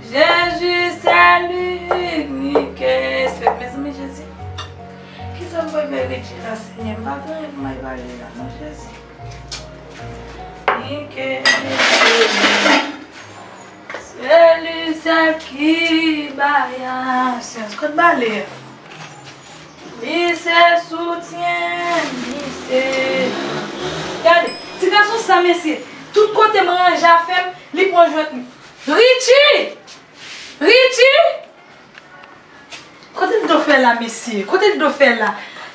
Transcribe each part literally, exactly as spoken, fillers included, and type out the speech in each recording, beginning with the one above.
Jezi, sèl inik espè. Mezanmi, Jezi, kisa m pral fè Richie la, Senyè? M pa gen anyen pou m al ba li la, non, Jezi. Inik espè. Se li sèl ki bay asyans. Kot bale a? Li se soutyen, li se. Gade, ti gason sa, mesye. Tout kote m ranje afè m, li pran jwèt m. Richie! Richie! Kote l do fè la, mesye? Kote l do fè la?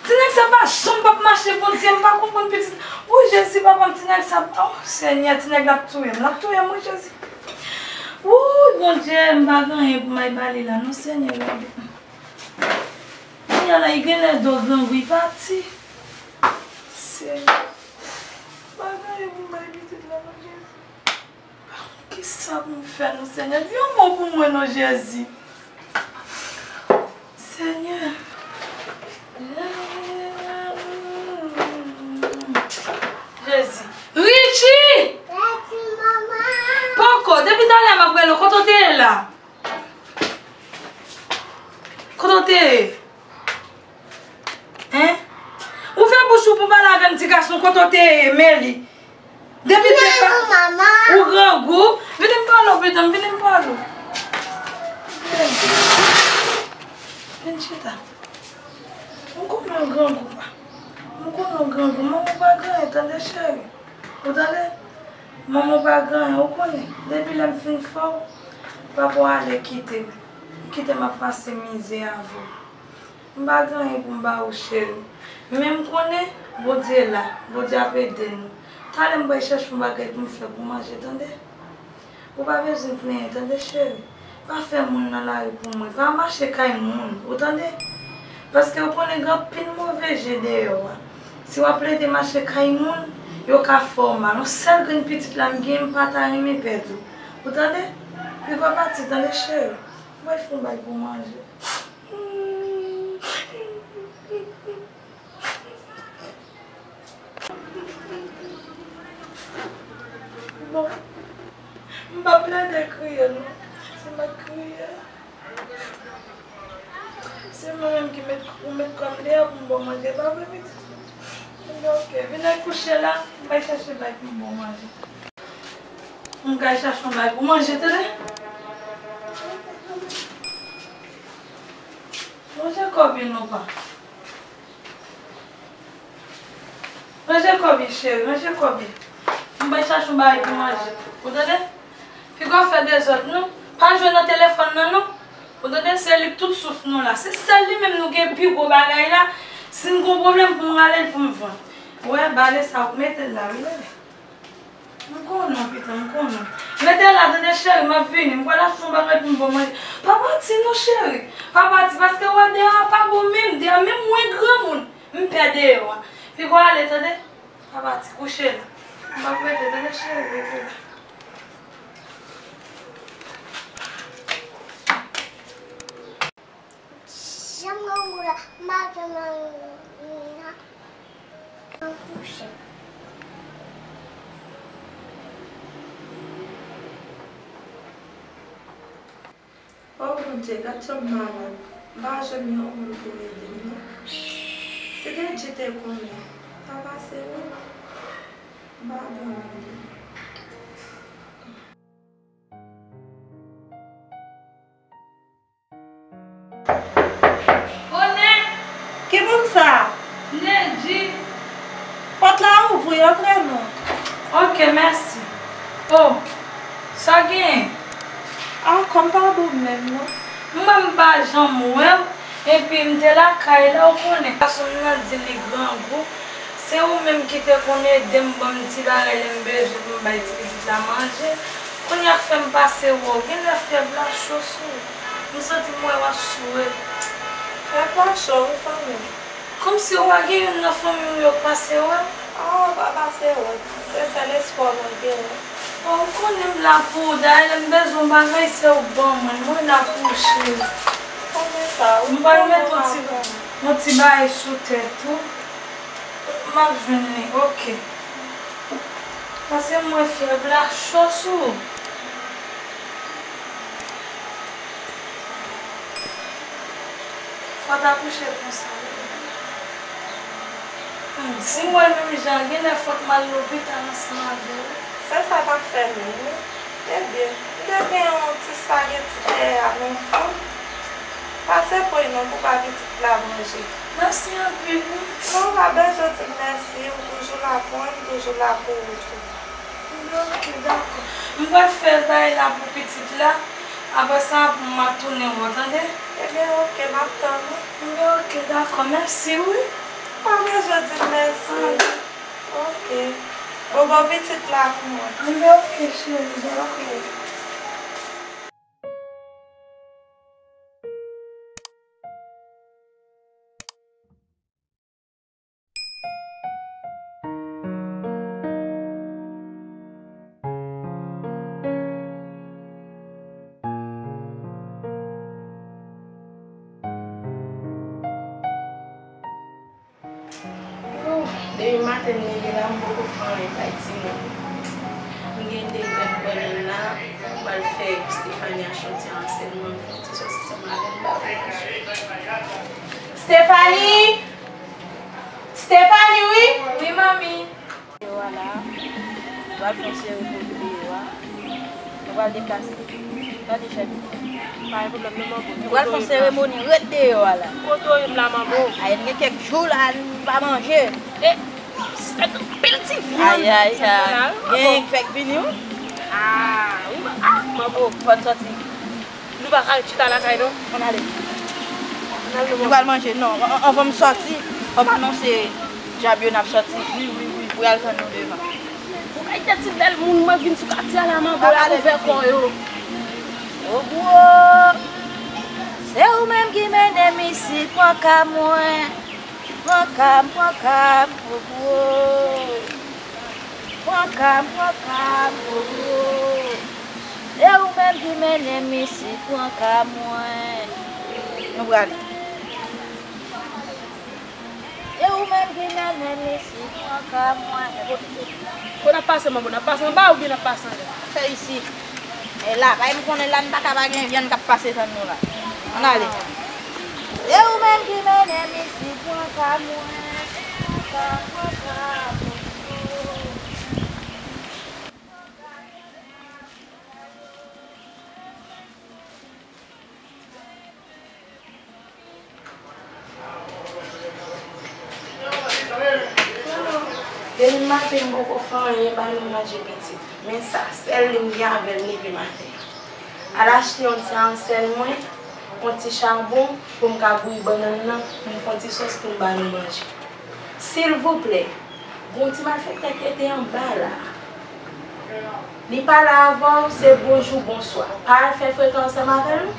Ti nèg sa pa janm p ap mache, Bondye, m pa konprann pitit. Wi, Jezi, papa m, ti nèg sa, oh, Senyè, ti nèg la ap touye m, l ap touye m, wi, Jezi. Wouy, Bondye, m pa gen anyen pou m al ba li la, non, Senyè, gade. Kounye a la, li genlè do grangou, li pati. Senyè, m pa gen anyen pou m bay pitit la, non, Jezi. Kisa pou m fè non, Senyè? Di yon mo pou mwen non, Jezi. Senyè. Jezi. Richie! Poko, depi talè m ap rele w, kote w te ye la? Kote w te ye? Hein? Ouvè bouch ou pou pale avè m, ti gason, kote w te ye, Meli? Depi te pa ou grangou, vini m pale w, pitit, vini m pale w. Vin chita. M konnen w grangou, pa. M konnen w grangou, manman w pa gen anyen, tande, cheri. Ou tande? Manman w pa gen anyen, ou konnen. Depi lè m fin fè w, papa w ale kite m. Kite m ap pase mizè avè w. M pa gen anyen pou m ba ou, cheri. Men m konnen Bondye la, Bondye ap ede nou. Talè m pral chache yon bagay pou m fè pou manje, tande? Ou pa bezwen plenyen, tande, cheri? Pa fè moun nan lari pou mwen. Pa mache kay moun, ou tande? Paske ou konnen gen anpil move je deyò a. Si w ap plede mache kay moun, yo ka fè w mal. Yon sèl grenn pitit la m gen, m pa ta renmen pèdi w. Ou tande? Piga w pati, tande, cheri? Mwen fè yon bagay pou manje. Bon, m p ap plede kriye non. Si m ap kriye, se mwen menm ki met, ou met kò m deyò pou m ba w manje, pa vre pitit? Ebyen, oke, vin al kouche la, m pral chache bagay pou m ba w manje. M pral chache yon bagay pou manje, tande? Ranje kòb li non, pa. Ranje kòb li, cheri, ranje kòb li. M pral chache yon bagay pou manje. Ou tande? Piga w fè dezòd non. Pa jwe nan telefòn nan non. Ou tande? Se li k tout souf nou la. Se sèl li menm nou gen pi gwo bagay la. Si n gon pwoblèm pou m rale l pou m vann. Ou wè, bale sa, ou mete l la, wi, bale. M konnen, pitit, m konnen. Mete l la, tande, cheri, m ap vini. M pral achte yon bagay pou m ba w manje. Pa pati non, cheri. Pa pati, paske w wè deyò a pa bon menm. Deyò a menm mwen granmoun, m pè deyò a. Piga w ale, tande? Pa pati, kouche la. M p ap rete, tande, cheri, rete la. Janm grangou la, m pa janm grangou la. Mwen kouche. O Bondye, gad jan m malad. M pa jwenn yon moun pou ede m non. Si Dedji te konnen, ta pase wi. M pa abandone. Konnen. Ki moun sa? Nedji. Pòt la ouvri, antre non. Ok, mèsi. O, sa genyen? A, kò m pa bon menm non. Mwen m pa janm wè w, epi m te lakay la, ou konnen. Gason m nan di li grangou. Se ou menm ki te konn ede m ban m ti bagay lè m bezwen pou m bay ti pitit la manje. Kounye a k fè m pase wè w. Genlè fyèv la cho sou ou. M santi m wè w ap soure. Fyèv la cho wi fanmi m. Kòmsi w pa gen youn nan fanmi w yo k pase wè w? Oh, pa pase wont. Se sèl espwa mwen genyen. Oh, ou konnen m la pou ou. Dayè lè m bezwen yon bagay, se ou k ban mwen l. Mwen la pou ou, cheri. Konnen sa, wi. M pral mete yon ti, yon ti bagay sou tèt ou. M ap jwenn li, oke. Paske m wè fyèv la cho sou ou. Fò w ta kouche konsa wi. Hmm, si m wè l menm jan, genlè fòk m al lopital ansanm avè w. Se sa k ap fè menm wi. Ebyen, m te gen yon ti spageti dèyè a, men fou. Pase poy non pou ba pitit la manje. Mèsi anpil wi. Non, ou pa bezwen di m mèsi, ou toujou la pou mwen, m toujou la pou ou tou. Ebyen, oke, dakò. M pral fè bagay la pou pitit la. Apre sa, m ap tounen wè w, tande? Ebyen, oke, m ap tann ou. Ebyen, oke, dakò. Mèsi wi. Pa bezwen di m mèsi. Oke. Bon, bon, pitit la pou mwen. Ebyen, oke, cheri. Oke. Depi maten m leve la, m poko fè anyen bay timoun. M gen de grenn bannann la, m pral fè Stephanie achte yon ti ansèl mwen, m fè yon ti sòs ansanm avè l, m ba l manje. Stephanie! Stephanie, wi! Wi, manmi. Yo a la. Nou pral fè yon seremoni deyò a. Nou pral deplase. Tande, chèf. Pa gen pwoblèm, non, manbo. Nou pral fè yon seremoni, ret deyò a la. Kote w ye m la, manbo? Ay, nou gen kèk jou la, nou pa manje. E, sista, gen anpil ti vyann. Ay, ay, ay. Gen k fèk vini, wi. Ah, wi, ah, manbo. Fò n sòti. Nou pa ka ret chita lakay, non. Ann ale. Ann ale, non, manbo. Nou pral manje, non. An-, an-, anvan m sòti, fò m anonse djab yo n ap sòti. Wi, wi, wi. Pou y al tann nou devan. Ou kay tèt ti bèl moun, mwen vin sou katye a la, manbo, la ouvè kò yo. Ogwo! Se ou menm ki mennen m isi, pran ka mwen. Pran ka m, pran ka m, ogwo. Pran ka m, pran ka m, ogwo. Se ou menm ki mennen m isi, pran ka mwen. Nou prale. Se ou menm ki mennen m isi, pran ka mwen. Kote n ap pase, manbo? N ap pase anba oubyen n ap pase anlè? Fè isi. E la, bay m konnen la, m pa ka pa gen vyann k ap pase tann nou la. Ann ale. Se ou menm ki mennen m isi, pran ka mwen. Pran ka, pran ka mwen. Depi maten m poko fè anyen ba nou manje pitit. Men sa, sèl li m gen avè l depi maten an. Al achte yon ti ansèl mwen, yon ti chabon pou m ka bouyi bannann nan, pou m fè yon ti sòs pou m ba nou manje. Silvouplè, gon ti malfektè ki rete anba la. Li pale avè w, se bonjou, bonswa. Pa al fè frekan ansanm avè l, non.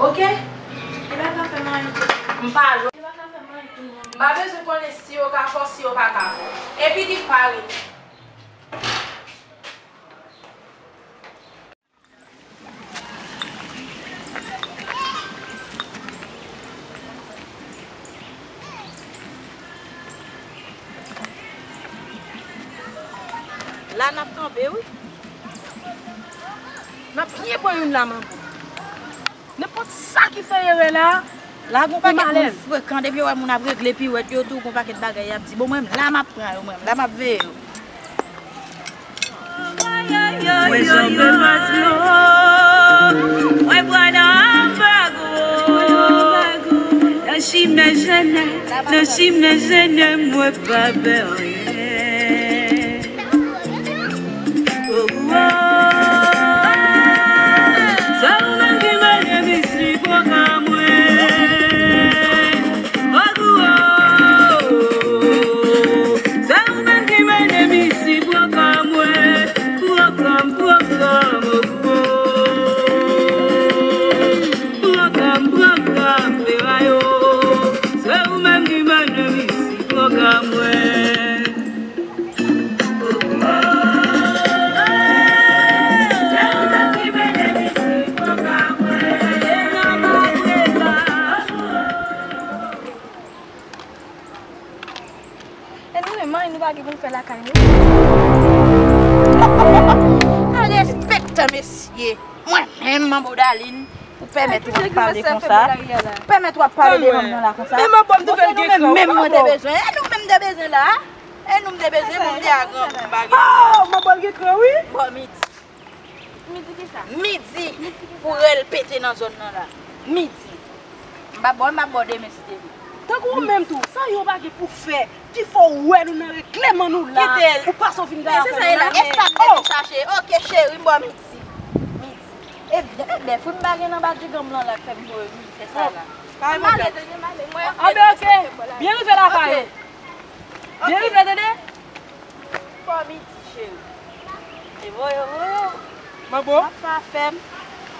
Oke? Li pa ka fè m anyen tou. M pa jwe. Li pa ka fè m anyen tou, non. M pa bezwen konnen si yo ka fè w, si yo pa ka fè w. Epi di pa rete. La n ap kanpe wi. N ap byen pran youn la, manbo. Nenpòt sa ki fè erè la, la gon pakèt moun frekan, depi yo wè moun ap regle piwèt, yo di w gon pakèt bagay y ap di. Bon, mwen menm la m ap pran yo, mwen menm la m ap veye yo. Mwen janbe mas yo, mwen pran nan anbago. Nan chimen jennen, nan chimen jennen, mwen pa pè anyen. Oh, oh. Se ou menm ki mennen m isi, pran ka mwen. Oh, oh. E nou menm, anyen nou pa gen pou n fè lakay nou. Al respektan mesye. Mwen menm, Manbo Dalin, ou pèmèt w ap pale konsa. Pèmèt w ap pale devan m nan la konsa. Men Manbo m twouve l gen kran wi, Manbo. Menm mwen te bezwen. E nou menm te bezwen la. E nou m te bezwen pou m te a granmoun bagay. Oh, Manbo l gen kran wi. Bon, Midi. Midi ki sa? Midi pou rèl pete nan zòn nan la. Midi. M pa bò, m pa bò demen si te vle. Tankou ou menm tou, sa yo pa gen pou fè, ki fè w wè nou nan regleman nou la. Kite l. Ou pase w vin gade afè nou la. E sa m te vin chache. Oke, cheri, m bò Midi. Midi. E byen, e byen, fwi m pa gen nan badjigam lan la k fè m voye vin fè sa la. M ale, tande, m ale. Mwen, anben, oke. Byen rive lakay ou. Byen rive, tande. Fò Midi, cheri. E voye, voye. Manbo. M ap fè afè m.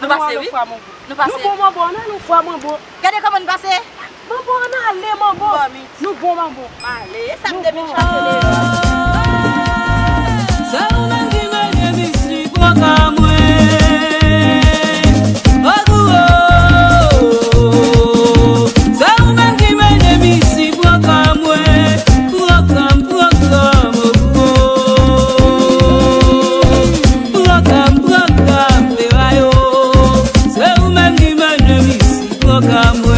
Nou pase, wi. Nou pase. Nou bon, Manbo, ann al yon fwa, Manbo. Gade kòman n pase. Manbo, ann ale, Manbo. Fò Midi. Nou bon, Manbo. M ale. E sa m te vin chache deja. Se ou menm ki mennen Midi pran ka mwen. Oh, oh, oh, oh. Se ou menm ki mennen Midi pran ka mwen. Pran ka m, pran ka m, oh, oh. Pran ka m, pran ka m, Ferayo. Se ou menm ki mennen Midi pran ka mwen.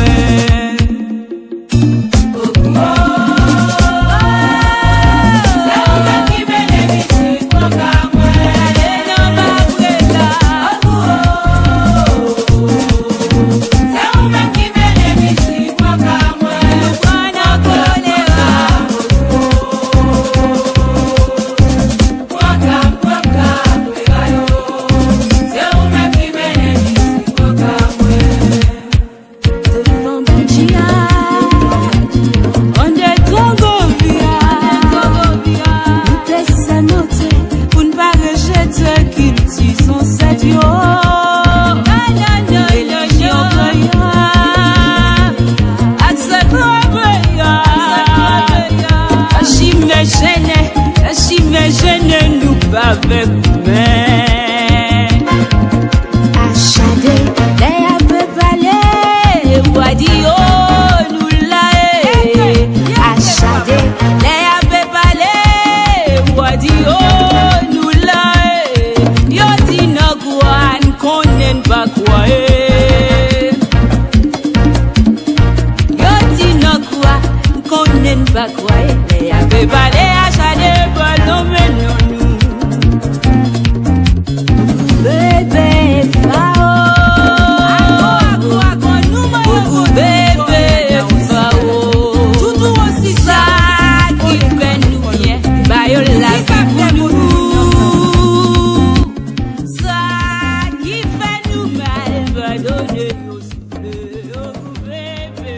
Devan Bondye a, an de Gwogovi a, nou te sèmante pou n pa rejete kilti zansèt yo. Relijyon kreyòl ak sekrè kreyòl. Chimen jennen, chimen jennen nou pa vle goumen. Achade, lè y ap pale, w a di yo nou la e. Achade, lè y ap pale, w a di yo nou la e. Yo di nan kwa n konnen n pa kwa e. Yo di nan kwa n konnen n pa kwa e. Lè y ap pale, achade, pale, mennen nou. Bebe Fao. Bebe Fao. Sa ki fè nou byen, ba yo lavi pou nou. Sa ki fè nou mal, padone yo, souple yo, Bebe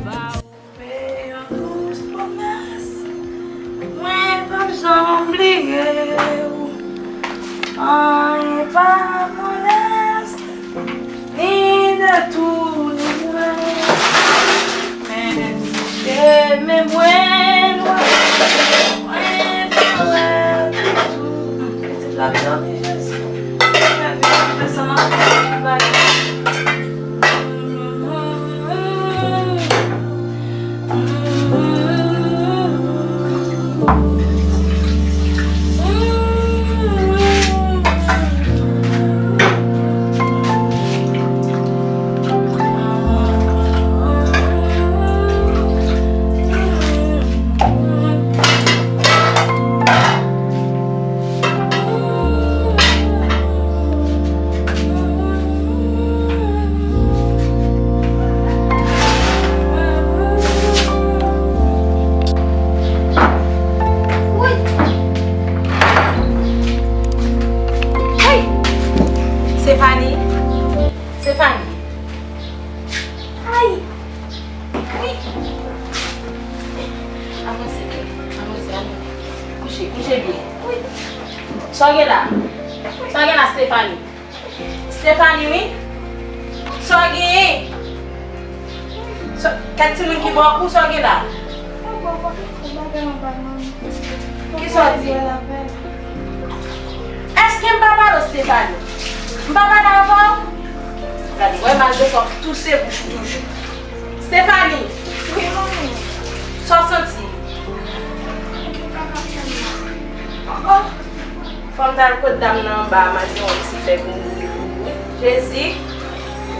Fao. Fè yon dous pwomès, mwen p ap janm bliye w. Anyen pa molès, ni detoune mwen. Menm si demen mwen nwè, mwen pa wè ditou. Pitit la ap dòmi, Jezi. Fè vin fè sa nan kò m, bagay. Woy! Hey! Stéphanie! Stéphanie! Ay! Wi. Avanse, avanse, avanse. Kouche, kouche byen. Wi. Sa w gen la? Sa w gen la, Stéphanie? Stéphanie, wi. Sa w gen? Sa, kèk timoun ki bò kou, sa w gen la? Stephanie, m pa pale avè w? Gade, wè malgre sa w ap touse bouch ou toujou. Stephanie! Wi, manmi. Sa w santi? Oh! Fò m t al kot dam nan anba a, m al gen yon ti fè pou li. Jezi!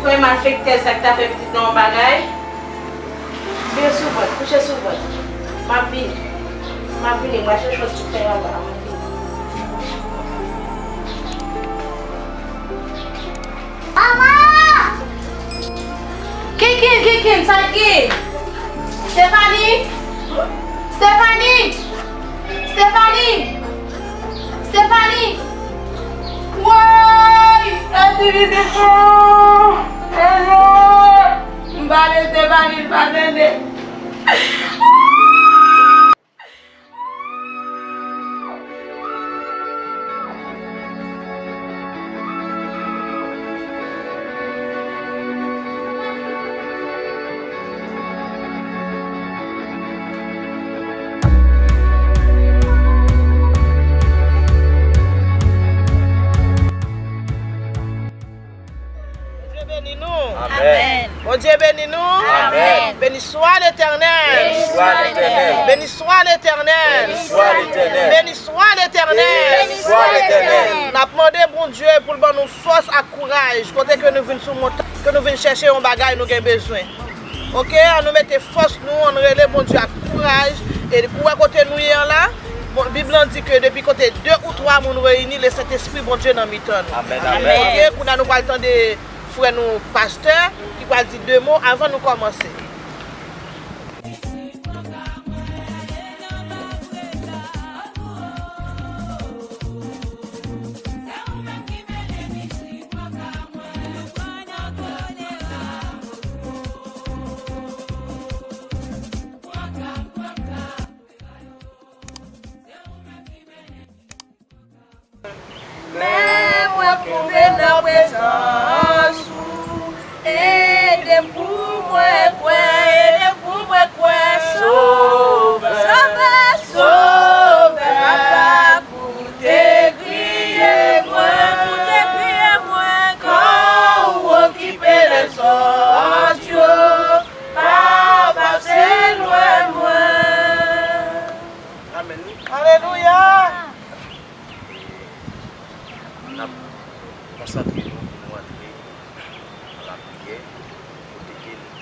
Premye malfektè sa k ta fè pitit nan yon bagay. Vire sou vant, kouche sou vant. M ap vini. M ap vini, m al chèche yon ti fè anba a, m ap vini. Manman! Kikin, Kikin, sa k gen? Stephanie? Stephanie! Stephanie! Stephanie! Woy! Edi vide fon! Edi! M pale Stephanie, l pa tande. Bondye beni nou. Amèn. Bondye beni nou. Amèn. Béni soit l'Éternel. Béni soit l'Éternel. Béni soit l'Éternel. Béni soit l'Éternel. Béni soit l'Éternel. N ap mande Bondye pou l ban nou fòs ak kouraj kote ke nou vin sou montan, ke nou vin chèche yon bagay nou gen bezwen. Oke, ann nou mete fòs nou, ann rele Bondye ak kouraj. E pou wè kote nou ye an la, bon, Bib lan di ke depi kote de ou twa moun reyini, Lesentespri Bondye nan mitan nou. Amèn, amèn. Oke, kounye a nou pral tande frè nou pastè ki pral di de mo avan nou kòmanse. Men mwen konbe nan prezans ou. Ede m pou mwen kwè, ede m pou mwen kwè. Sovè, Sovè, Sovè, papa, koute kriye mwen, koute kriye mwen. Kan ou okipe lèzòt yo, pa pase lwen mwen. Amèn. Alelouya. E n ap konsantre nou pou nou antre nan lapriyè, kote ke nou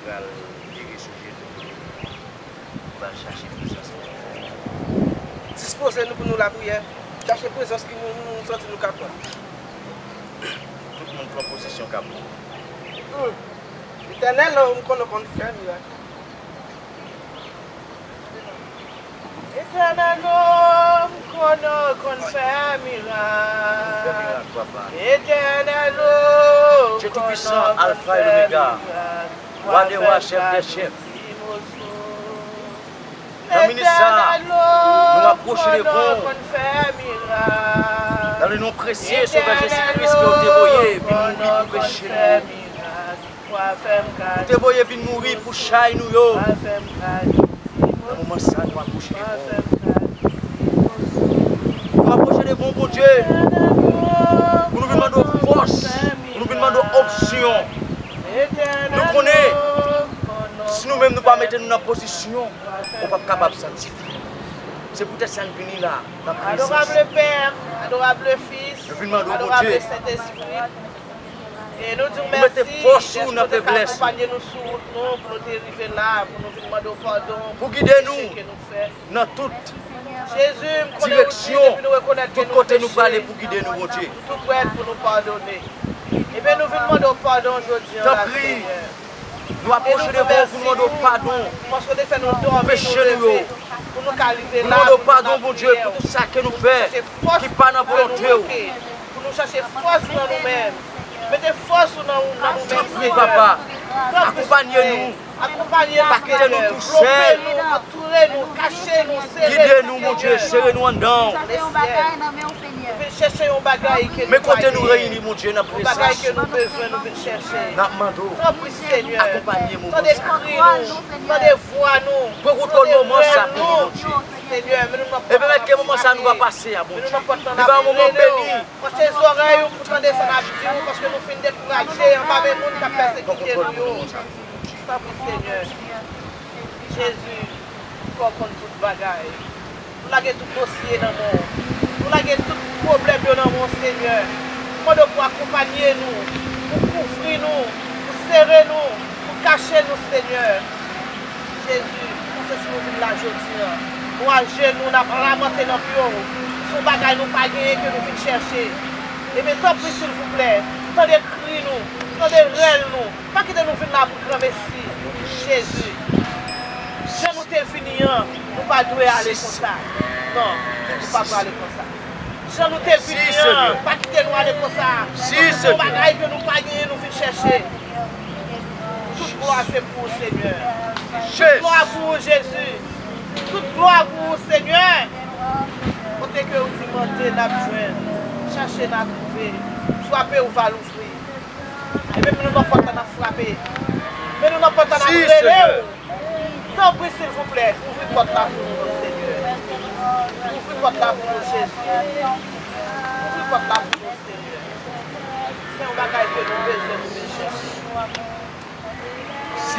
pral vire sou jenou nou, nou pral chache prezans Bondye. Dispoze nou pou nou lapriyè, chache prezans ki nou, nou, nou santi nou ka pran. Tout moun pran pozisyon k ap bon. Hmm. Letènèl, m konnen w konn fè mirak. Etènèl o, m konnen w konn fè mirak. Fè mirak, papa. Etènèl o, Dye Toupisan, Alfa e Lomega, Wa dè wa, Chèf dè chèf. Nan minit sa a, nou rapwoche devan w. Nan le non presye Sovè Jezi Kris ke w te voye vin mouri pou peche nou yo. Ou te voye vin mouri pou chay nou yo. Nan moman sa, nou apwoche devan w. Nou apwoche devan w, Bondye, pou nou vin mande w fòs, pou nou vin mande w onksyon. Nou konnen, si nou menm nou pa mete nou nan pozisyon, ou p ap kapab sanktifye nou. Se poutèt sa n vini la, nan prezans ou. Adorable Père, adorable Fils, nou vin mande w, Bondye, adorable Saint-Esprit. E nou di w mèsi, mete fòs ou nan feblès nou. Akonpanye nou sou wout nou, pou nou te rive la, pou nou vin mande w padon pou peche ke nou fè. Pou gide nou, Bondye, nan tout direksyon, tout kote nou prale, pou gide nou, Bondye. Tanpri, nou apwoche devan w pou nou mande w padon pou peche nou yo. Nou mande w padon, Bondye, pou tout sa ke nou fè ki pa nan volonte w. Pou nou chache fòs nan nou menm. Mete fòs ou nan, nan nou menm, Senyè. Tanpri, papa, akonpanye nou. Pa kite nou tousèl. Vlope nou, antoure nou, kache nou, sere nou, Senyè. Gide nou, Bondye, sere nou anndan w. Lesyèl. Nou vin chèche yon bagay ke nou pa genyen. Men kote nou reyini, Bondye, nan prezans ou. Yon bagay ke nou bezwen, nou vin chèche. N ap mande w, akonpanye moman sa. Tanpri, Senyè. Tande kri nou, tande vwa nou, tande rèv nou. Pran kontwòl moman sa pou nou, Bondye. Senyè, men nou nan pòt la n ap frape. E pèmèt ke moman sa nou va pase a, Bondye. Men nou nan pòt la n ap rele w. Branche zòrèy ou pou tande sa n ap di w, paske nou fin dekouraje anba men moun k ap pèsekite nou yo. Tanpri, Senyè. Jezi, kò w konn tout bagay. Nou lage tout dosye nan men w. Nou lage tout pwoblèm yo nan men w, Senyè. Nou mande w pou akonpanye nou, pou kouvri nou, pou sere nou, pou kache nou, Senyè. Jezi, paske si nou vin la jodi a, nou ajenou, n ap lamante nan pye w. Se yon bagay nou pa genyen ke nou vin chèche. Ebyen, tanpri, silvouplè, tande kri nou, tande rèl nou. Pa kite nou vin la pou granmesi, Jezi. Jan nou te vini an, nou pa dwe ale konsa. Non, nou pa dwe ale konsa. Jan nou te vini an, pa kite nou ale konsa. Paske se yon bagay ke nou pa genyen, nou vin chèche. Tout glwa se pou ou, Senyè. Tout glwa pou ou, Jezi. Tout glwa pou ou, Senyè. Kote ke ou di mande, n ap jwenn. Chache, n a twouve. Frape, ou va louvri. Ebyen, men nou nan pòt la, n ap frape. Men nou nan pòt la, n ap rele w. Tanpri, silvouplè, ouvri pòt la pou nou, Senyè. Ouvri pòt la pou nou, Jezi. Ouvri pòt la pou nou, Senyè. Se yon bagay ke nou bezwen, nou vin chèche.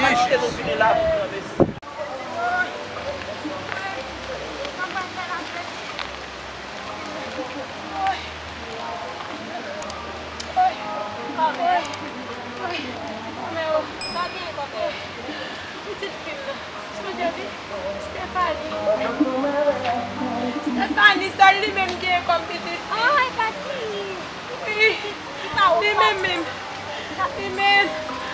Pa kite nou vini la pou granmesi. Pitit fi m nan. Sonje di Stefani. Stefani, sèl li menm genyen kòm pitit fi. Ah, e pa ti. Wi. Li menm menm. Li menm.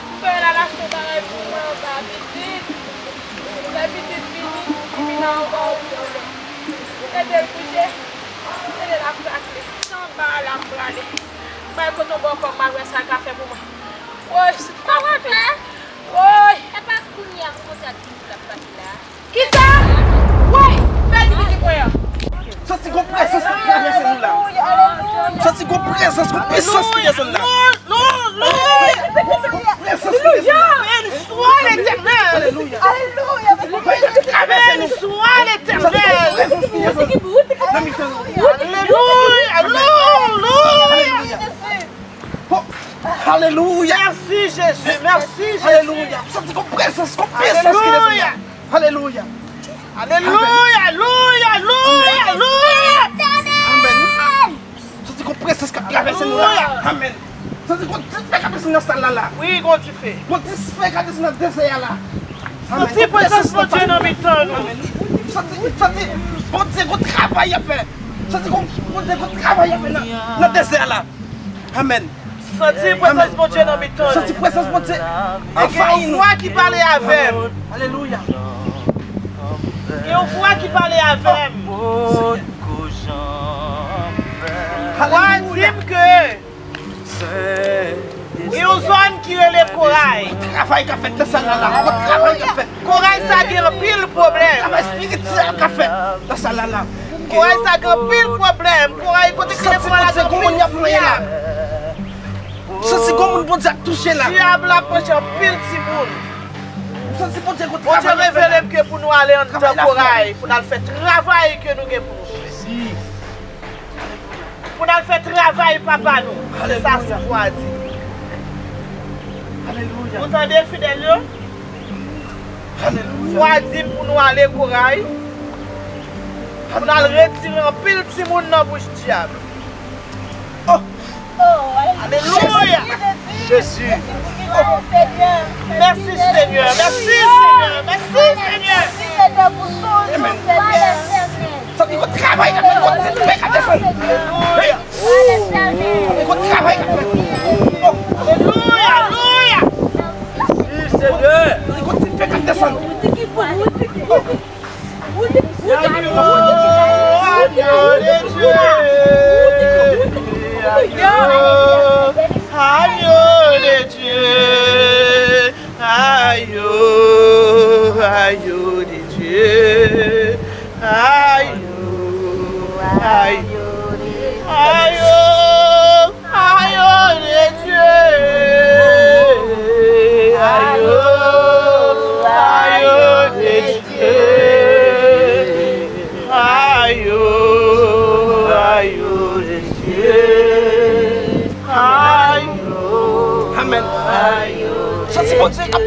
M kwè l al achte bagay pou mwen anba pitit. Lè pitit vini, li vin anba yon pwoblèm. Ede l kouche. Ede l ap krache. Se anba a l ap prale. M al kote yon bò kò m al wè sa l ka fè pou mwen. Woy, se pa wè. Woy. E pa kounye a pou Bondye ap di pou l ap pase la. Kisa? Woy! Pèdi pitit mwen an. Santi gon prezans k ap travèse nou la. Santi gon prezans, gon pwisans ki desann la. Non, non, non. Gon prezans ki desann la. Béni soit l'Éternel. Alelouya. Alelouya. Gon bagay k ap travèse nou. Béni soit l'Éternel. Santi gon prezans ki desann nan mitan nou. Alelouya. Alelouya. Oh, alelouya. Merci, Jésus. Merci, Jésus. Alelouya. M santi gon prezans, gon prezans ki desann la. Alelouya. Alelouya, alelouya, alelouya, alelouya. Amèn. M santi gon prezans k ap travèse nou la. Amèn. M santi gon dife k ap desann nan sal la la. Wi, gon dife. Gon dife k ap desann nan dezè a la. Amèn. Santi prezans Bondye nan mitan nou. Amèn. M santi, m santi Bondye gon travay ap fè. M santi gon, Bondye gon travay ap fè nan, nan dezè a la. Amèn. Santi prezans Bondye nan mitan nou. Santi prezans Bondye anvayi nou. E gen yon vwa ki pale avè m. Alelouya. Gen yon vwa ki pale avè m. Vwa a di m ke gen yon zòn ki rele Koray. Travay k ap fèt nan sal la la. Travay k ap fèt. Koray sa gen anpil pwoblèm. Travay espirityèl k ap fèt nan sal la la. Koray sa gen anpil pwoblèm. Koray kote ki devan la gen anpil dyab. Santi gon moun Bondye ap touche la. Dyab la ap manje anpil timoun. Santi Bondye gon travay. Bondye revele m ke pou nou ale anndan Koray, pou n al fè travay ke nou gen pou nou fè. Pou n al fè travay Papa nou. Se sa vwa a di. Alelouya. Nou tande, fidèl yo? Alelouya. Vwa a di m pou nou ale Koray. Pou n al retire anpil timoun nan bouch dyab. Oh. Alelouya. Jezi. Mèsi, Senyè. Mèsi, Senyè. Mèsi, Senyè. Amèn. Santi gon travay k ap fèt, gon dife k ap desann. Alelouya. Santi gon travay k ap fèt. Oh. Alelouya, alelouya. Wi, Senyè. Santi gon dife k ap desann. Oh. Agneau, agneau de Dieu. Agneau, agneau de Dieu. Agneau, agneau de Dieu. Agneau, agneau, agneau de Dieu. Agneau, agneau de Dieu.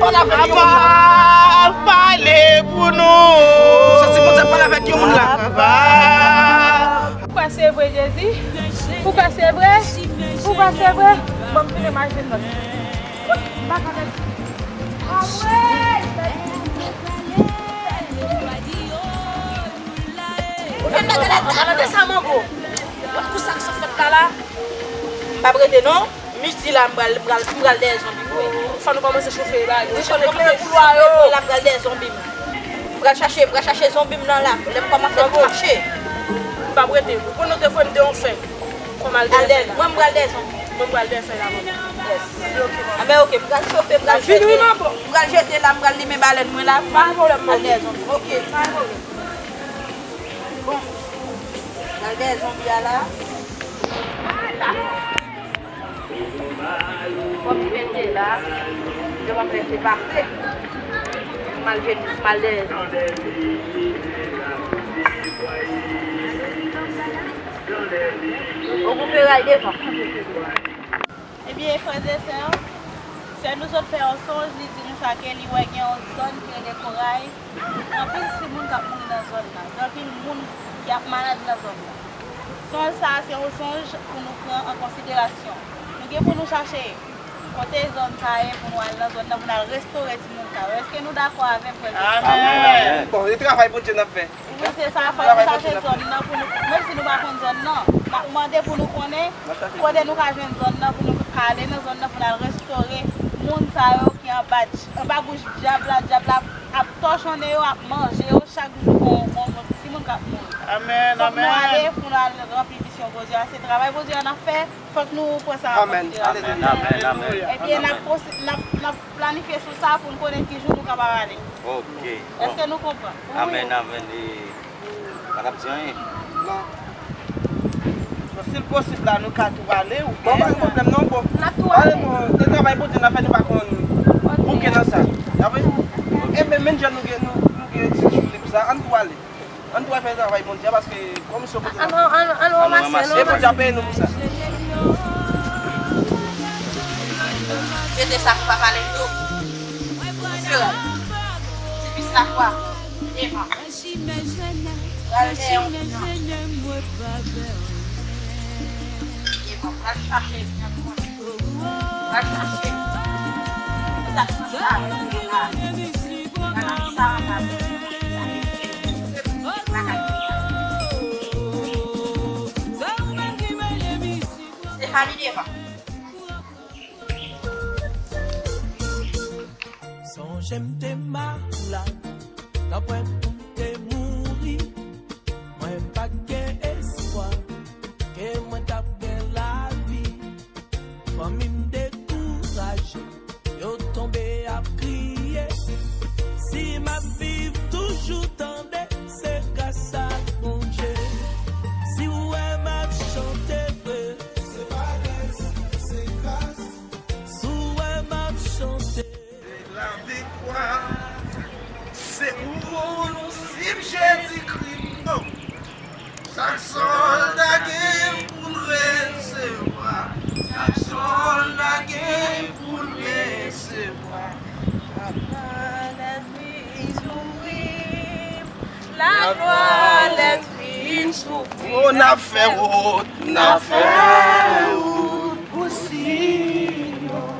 Papa, pale pou nou. Santi Bondye ap pale avèk yon moun la. Papa. Ou kwè se vre, Jezi? Ou kwè se vre? Ou kwè se vre? Bon, m tounen m al jwenn lòt. M pa ka pèdi. Apre! Ou fè m gade, gade sa, manbo. Gad kou sa k sot fèt la, la. M p ap rete, non. Midi la, m pral, m pral, m pral dèyè zonbi m, wi. Fò nou kòmanse chofe la. Wi, fò nou kòmanse chofe boulwa yo. La, m pral dèyè zonbi m. M pral chache, m pral chache zonbi m nan la. Lè m kòmanse mache. M p ap rete. Ou konn nou te voye m deyò fè. Fò m al dèyè fè la. Mwen, m pral dèyè zonbi. Mwen, m pral dèyè fè la, manbo. Yes. Ok, manbo. A, men ok, m pral chofe, m pral jete. M pral jete la, m pral limen balèn mwen la. Pa gen pwoblèm, manbo. M pral dèyè zonbi. Ok. Pa gen pwoblèm. Bon. M pral dèyè zonbi a la. Fò m mete la, yo p ap lèse pase. M al jwenn, m al dèyè. Okipe ray devan. Ebyen, frè e sè, sè nou sot fè yon sonj, li di nou sa ke li wè gen yon zòn ki rele Koray. Anpil timoun k ap mouri nan zòn nan. Gen anpil moun ki ap malad nan zòn nan. Sonj sa a se yon sonj pou nou pran an konsiderasyon. Nou gen pou nou chache kote zòn sa a ye pou nou al nan zòn nan, pou n al restore timoun sa yo. Èske nou dakò avè m, frè e sè? Amèn. Bon, e travay Bondye n ap fè. Wi, se sa, fò nou chache zòn nan pou nou, menm si nou pa konn zòn nan, n ap mande pou nou konnen kote nou ka jwenn zòn nan, pou nou ale nan zòn nan, pou n al restore moun sa yo ki anba, anba bouch dyab la, dyab la ap tòchonnen yo, ap manje yo chak jou kon, kon, kon timoun k ap mouri. Amèn, amèn. Fòk nou ale pou nou al ranpli misyon Bondye a. Se travay Bondye a n ap fè, fòk nou pran sa an konsiderasyon. Amèn, amèn, amèn. Ebyen, n ap konsi-, n ap, n ap planifye sou sa pou n konnen ki jou nou kapab ale. Ok, bon. Èske nou konprann? Amèn, amèn. E, pa t ap di anyen? Non. Bon, si l posib la, nou ka tou ale, ou... Bon, pa gen pwoblèm non, bon. N ap tou ale. Bon, se travay Bondye n ap fè, nou pa konn bouke nan sa. N ap... E men, menm jan nou gen, nou, nou gen ti jou lib sa, ann tou ale. Ann tou al fè travay Bondye a, paske komisyon Bondye n ap fè. Ann, ann, ann ranmase, ann ranmase. E Bondye ap peye nou pou sa. Jete sa pou pa pale tou. Ti pis lafwa. Devan. Pral dèyè yon ti jan. Devan. Pral chache yon ti jan. Pral chache. Sa, sa, sa. Stefani devan. Sonje m te malad, nan pwen pou m te mouri. Mwen pa t gen espwa ke mwen t ap gen lavi. Fanmi m dekouraje, yo tonbe ap kriye. Si m ap viv toujou, tande, se gras a Bondye. Si w wè m ap chante vre, se pa lès, se gras. Si w wè m ap chante. Laviktwa, se pou nou swiv Jezikri, non. Chak sòlda gen pou l resevwa. Chak sòlda gen pou l resevwa. Laglwa lènmi soufri, laglwa lènmi soufri. Oh, n ap fè wout, n ap fè wout pou Siyon.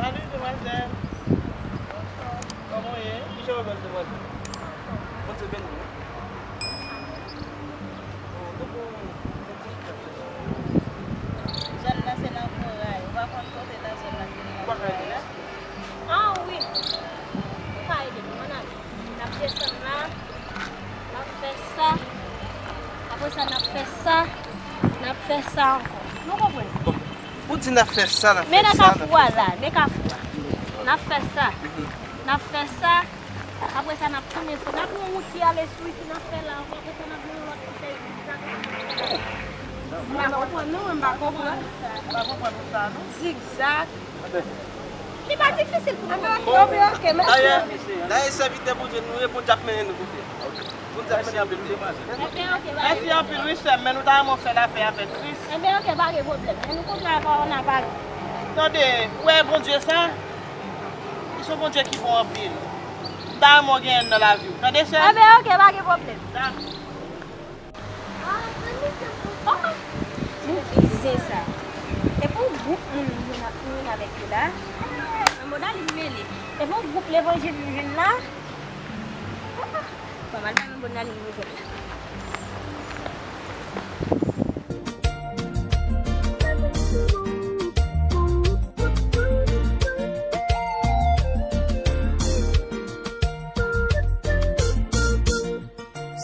Salut, demwazèl. Kòman w ye? Kijan w bèl demwazèl? Bondye beni w. Zòn nan se nan Koray. Ou pa konn kote nan zòn nan ki gen Koray la? Ah wi. Ou ka ede m, ann ale. N ap desann la. N ap fè sa. Apre sa, n ap fè sa. N ap fè sa ankò. Nou konprann? Bon. Ou di n ap fè sa, n ap fè sa, n ap fè sa. Men nan kafou a la, men kafou a. N ap fè sa. N ap fè sa. Apre sa, n ap tounen sou. N ap yon wout ki ale sou isi, n ap fè la ankò. Apre sa, n ap gen yon lòt ki fè zigzag. M pa konprann, non, mwen, m pa konprann. M pa konprann sa, non. Zigzag. Li pa difisil pou mwen. Bon, dayè, dayè, sèvitè Bondye nou ye, Bondye ap mennen nou kote. Bondye ap mennen nou kote. Mèsi anpil, wi, sè m, men nou ta renmen w fè lapè avèk Kris. Enben, oke, pa gen pwoblèm. Men nou kontre ak kòwona pa gen. Tande, ou wè Bondye sa? Li se yon Bondye ki bon anpil. M ta renmen w genyen l nan lavi w. Tande, sè m? Enben, oke, pa gen pwoblèm. Dakò. Oh, moun bizin sa. E pou gwoup moun nou jwenn ap, nou jwenn avèk yo la. Manbo Dalin mele. E pou gwoup levanjil nou jwenn la. Bon, m al bay Manbo Dalin nouvèl la.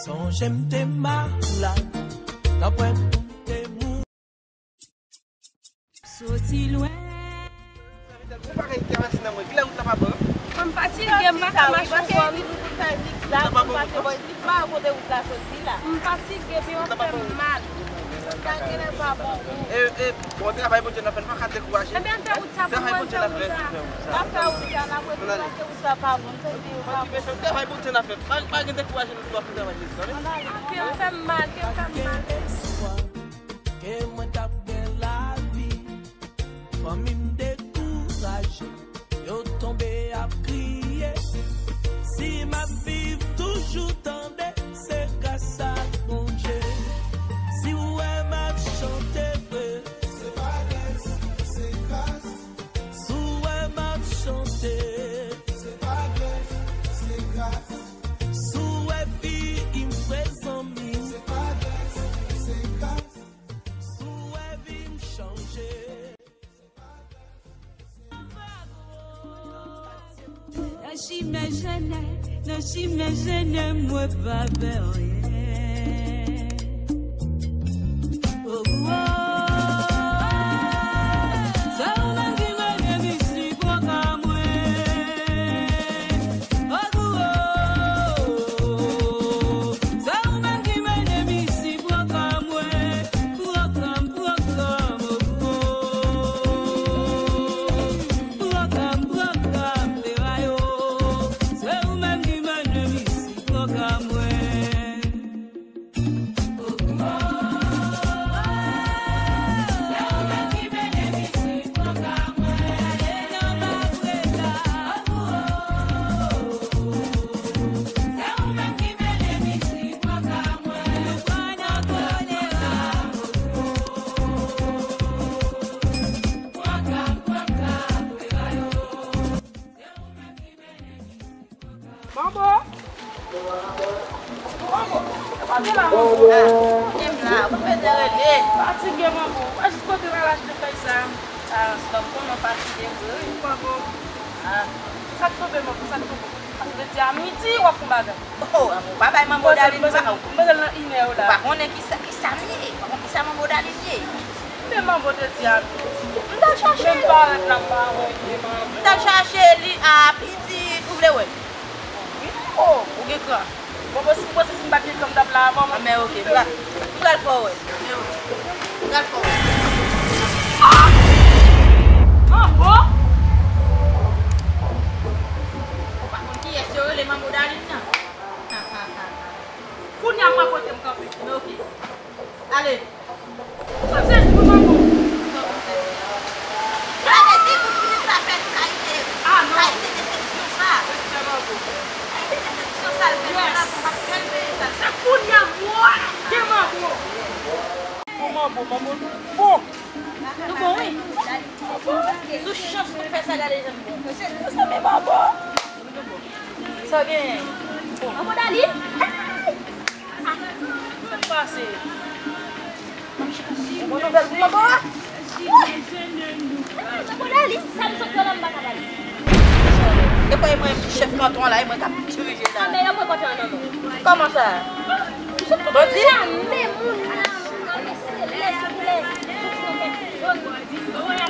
Sonje m te malad, nan pwen pou m te mouri. Soti lwen. Ou pa gen kè masin nan mwen, kilè wout la pa bon? M fatige, m pa ka mache ankò. M fatige, pi w ap fè m mal. Sa genlè pa bon. E, e, bon travay Bondye n ap fè, nou pa ka dekouraje. Ebyen, fè wout sa pou mwen, fè wout sa. N ap fè wout sa, n ap retounen, paske wout sa pa bon, m santi yo pa bon. Travay Bondye n ap fè, pa, pa gen dekouraje, nou tou ap fè travay Jezi, tande? Kè m fè m mal, kè m fè m mal. Ke mwen t ap gen lavi, fanmi m dekouraje, yo tonbe ap kriye. Si m ap viv toujou, tande, se gras a Bondye. Si w wè m ap chante vre, se pa lès, se gras. Si w wè m ap chante, se pa lès, se gras. Si w wè vi m fre, zanmi, se pa lès, se gras. Si w wè vi m chanje. Nan chimen jennen, nan chimen jennen, mwen pa pè anyen. Oh, oh, oh. Se ou menm ki mennen misyon pwogram mwen. Oh, oh, oh. Se ou menm ki mennen misyon pwogram mwen. Pwogram, pwogram, oh, oh. Pwogram, pwogram, se pa yo. Se ou menm ki mennen misyon pwogram mwen. Manbo! Manbo! Kote la, manbo? Ah, m la, ou bezwen rele? Fatige, manbo. Ou pa jis pote m al achte fèy sa. Ah, stop, kòman fatige vre, wi, manbo. Ah. Sa k tonbe, manbo, sa k tonbe? Paske w te di a midi, w ap fè yon bagay. Oh, manbo, pa bay manbo Dalin sa, oh. M bezwen l nan inè yo la. Ou pa konnen kisa, kisa m ye. Ou pa konnen kisa manbo Dalin ye. Men manbo te di a midi. M t al chache li. Menm parèt la, m pa wè l, manbo. M t al chache li a midi, ou vle wè l? Wi, manbo, ou gen kran. Bon, bon, si, bon, si m pa t gen kran, m t ap la avan, manbo. Ah, men oke, m pral, m pral fè w wè. Men oke. M pral fè w wè. Ah! Manbo! Ou pa konn kiyès yo rele manbo Dalin nan? Kounye a, m ap pote m kanpe. Men oke. Ale. Sa se sou manbo. Sa vle di pou fini sa fè nou kalite, kalite desepsyon sa. Kalite desepsyon sa, l fè nou la, pou pa fè l peye sa. Se kounye a, mwen, gen manbo. Bon, manbo, manbo, nou bon. Nou bon, wi. Sou chans nou fè sa, gade jan nou bon. Mesye, nou sanble manbo. Sa w genyen? Manbo Dali? Sa k pase? Bon nouvèl pou manbo a? Manbo Dali, sa m sot fè la m pa ka pale. E pa e mwen ki chèf kanton an la, e mwen k ap dirije sa. Ah, men yo pran kanton an nan men w. Kòman sa? Bandi? Lame moun nan, lame selès koulè zòt nan tèt zòn.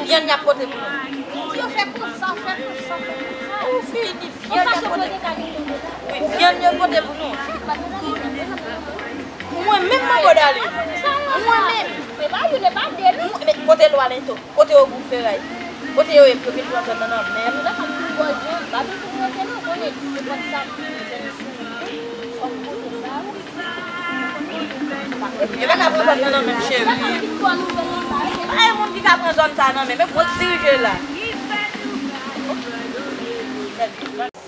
Vyann y ap pote pou nou. Yo fè konsa, fè konsa, fè konsa. Ou fini, vyann y ap pote. Wi, vyann yo pote pou nou. Mwen menm manbo Dali. Mwen menm. Mwen, men kote lwa lento? Kote yo gou feray? Kote yo ye pou yo vin pran zòn nan nan men m? Yo pa ka pran zòn nan nan men m, cheri. Pa gen moun ki ka pran zòn sa nan men m, men mwen k dirije la.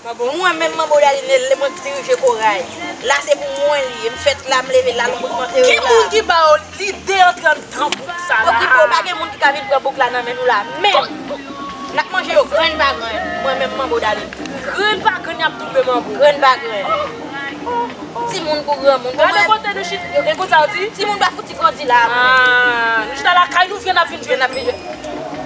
Manbo, mwen menm manbo Dali, lè mwen k dirije koray. La se pou mwen li ye. M fèt la, m leve la, l mwen k monte yo la. Ki moun ki ba yo lide antre anndan bouk sa la? Mwen ki di w, pa gen moun ki ka vin pran bouk la nan men nou la menm. N ap manje yo grenn pa grenn. Mwen menm manbo Dali. Grenn pa grenn, y ap tonbe manbo. Grenn pa grenn. Timoun kou granmoun. Gade kote nou chita, e konsa w di? Timoun pa fouti grandi la. Ah, nou chita lakay nou, vyann ap vin jwenn. Vyann ap vin jwenn.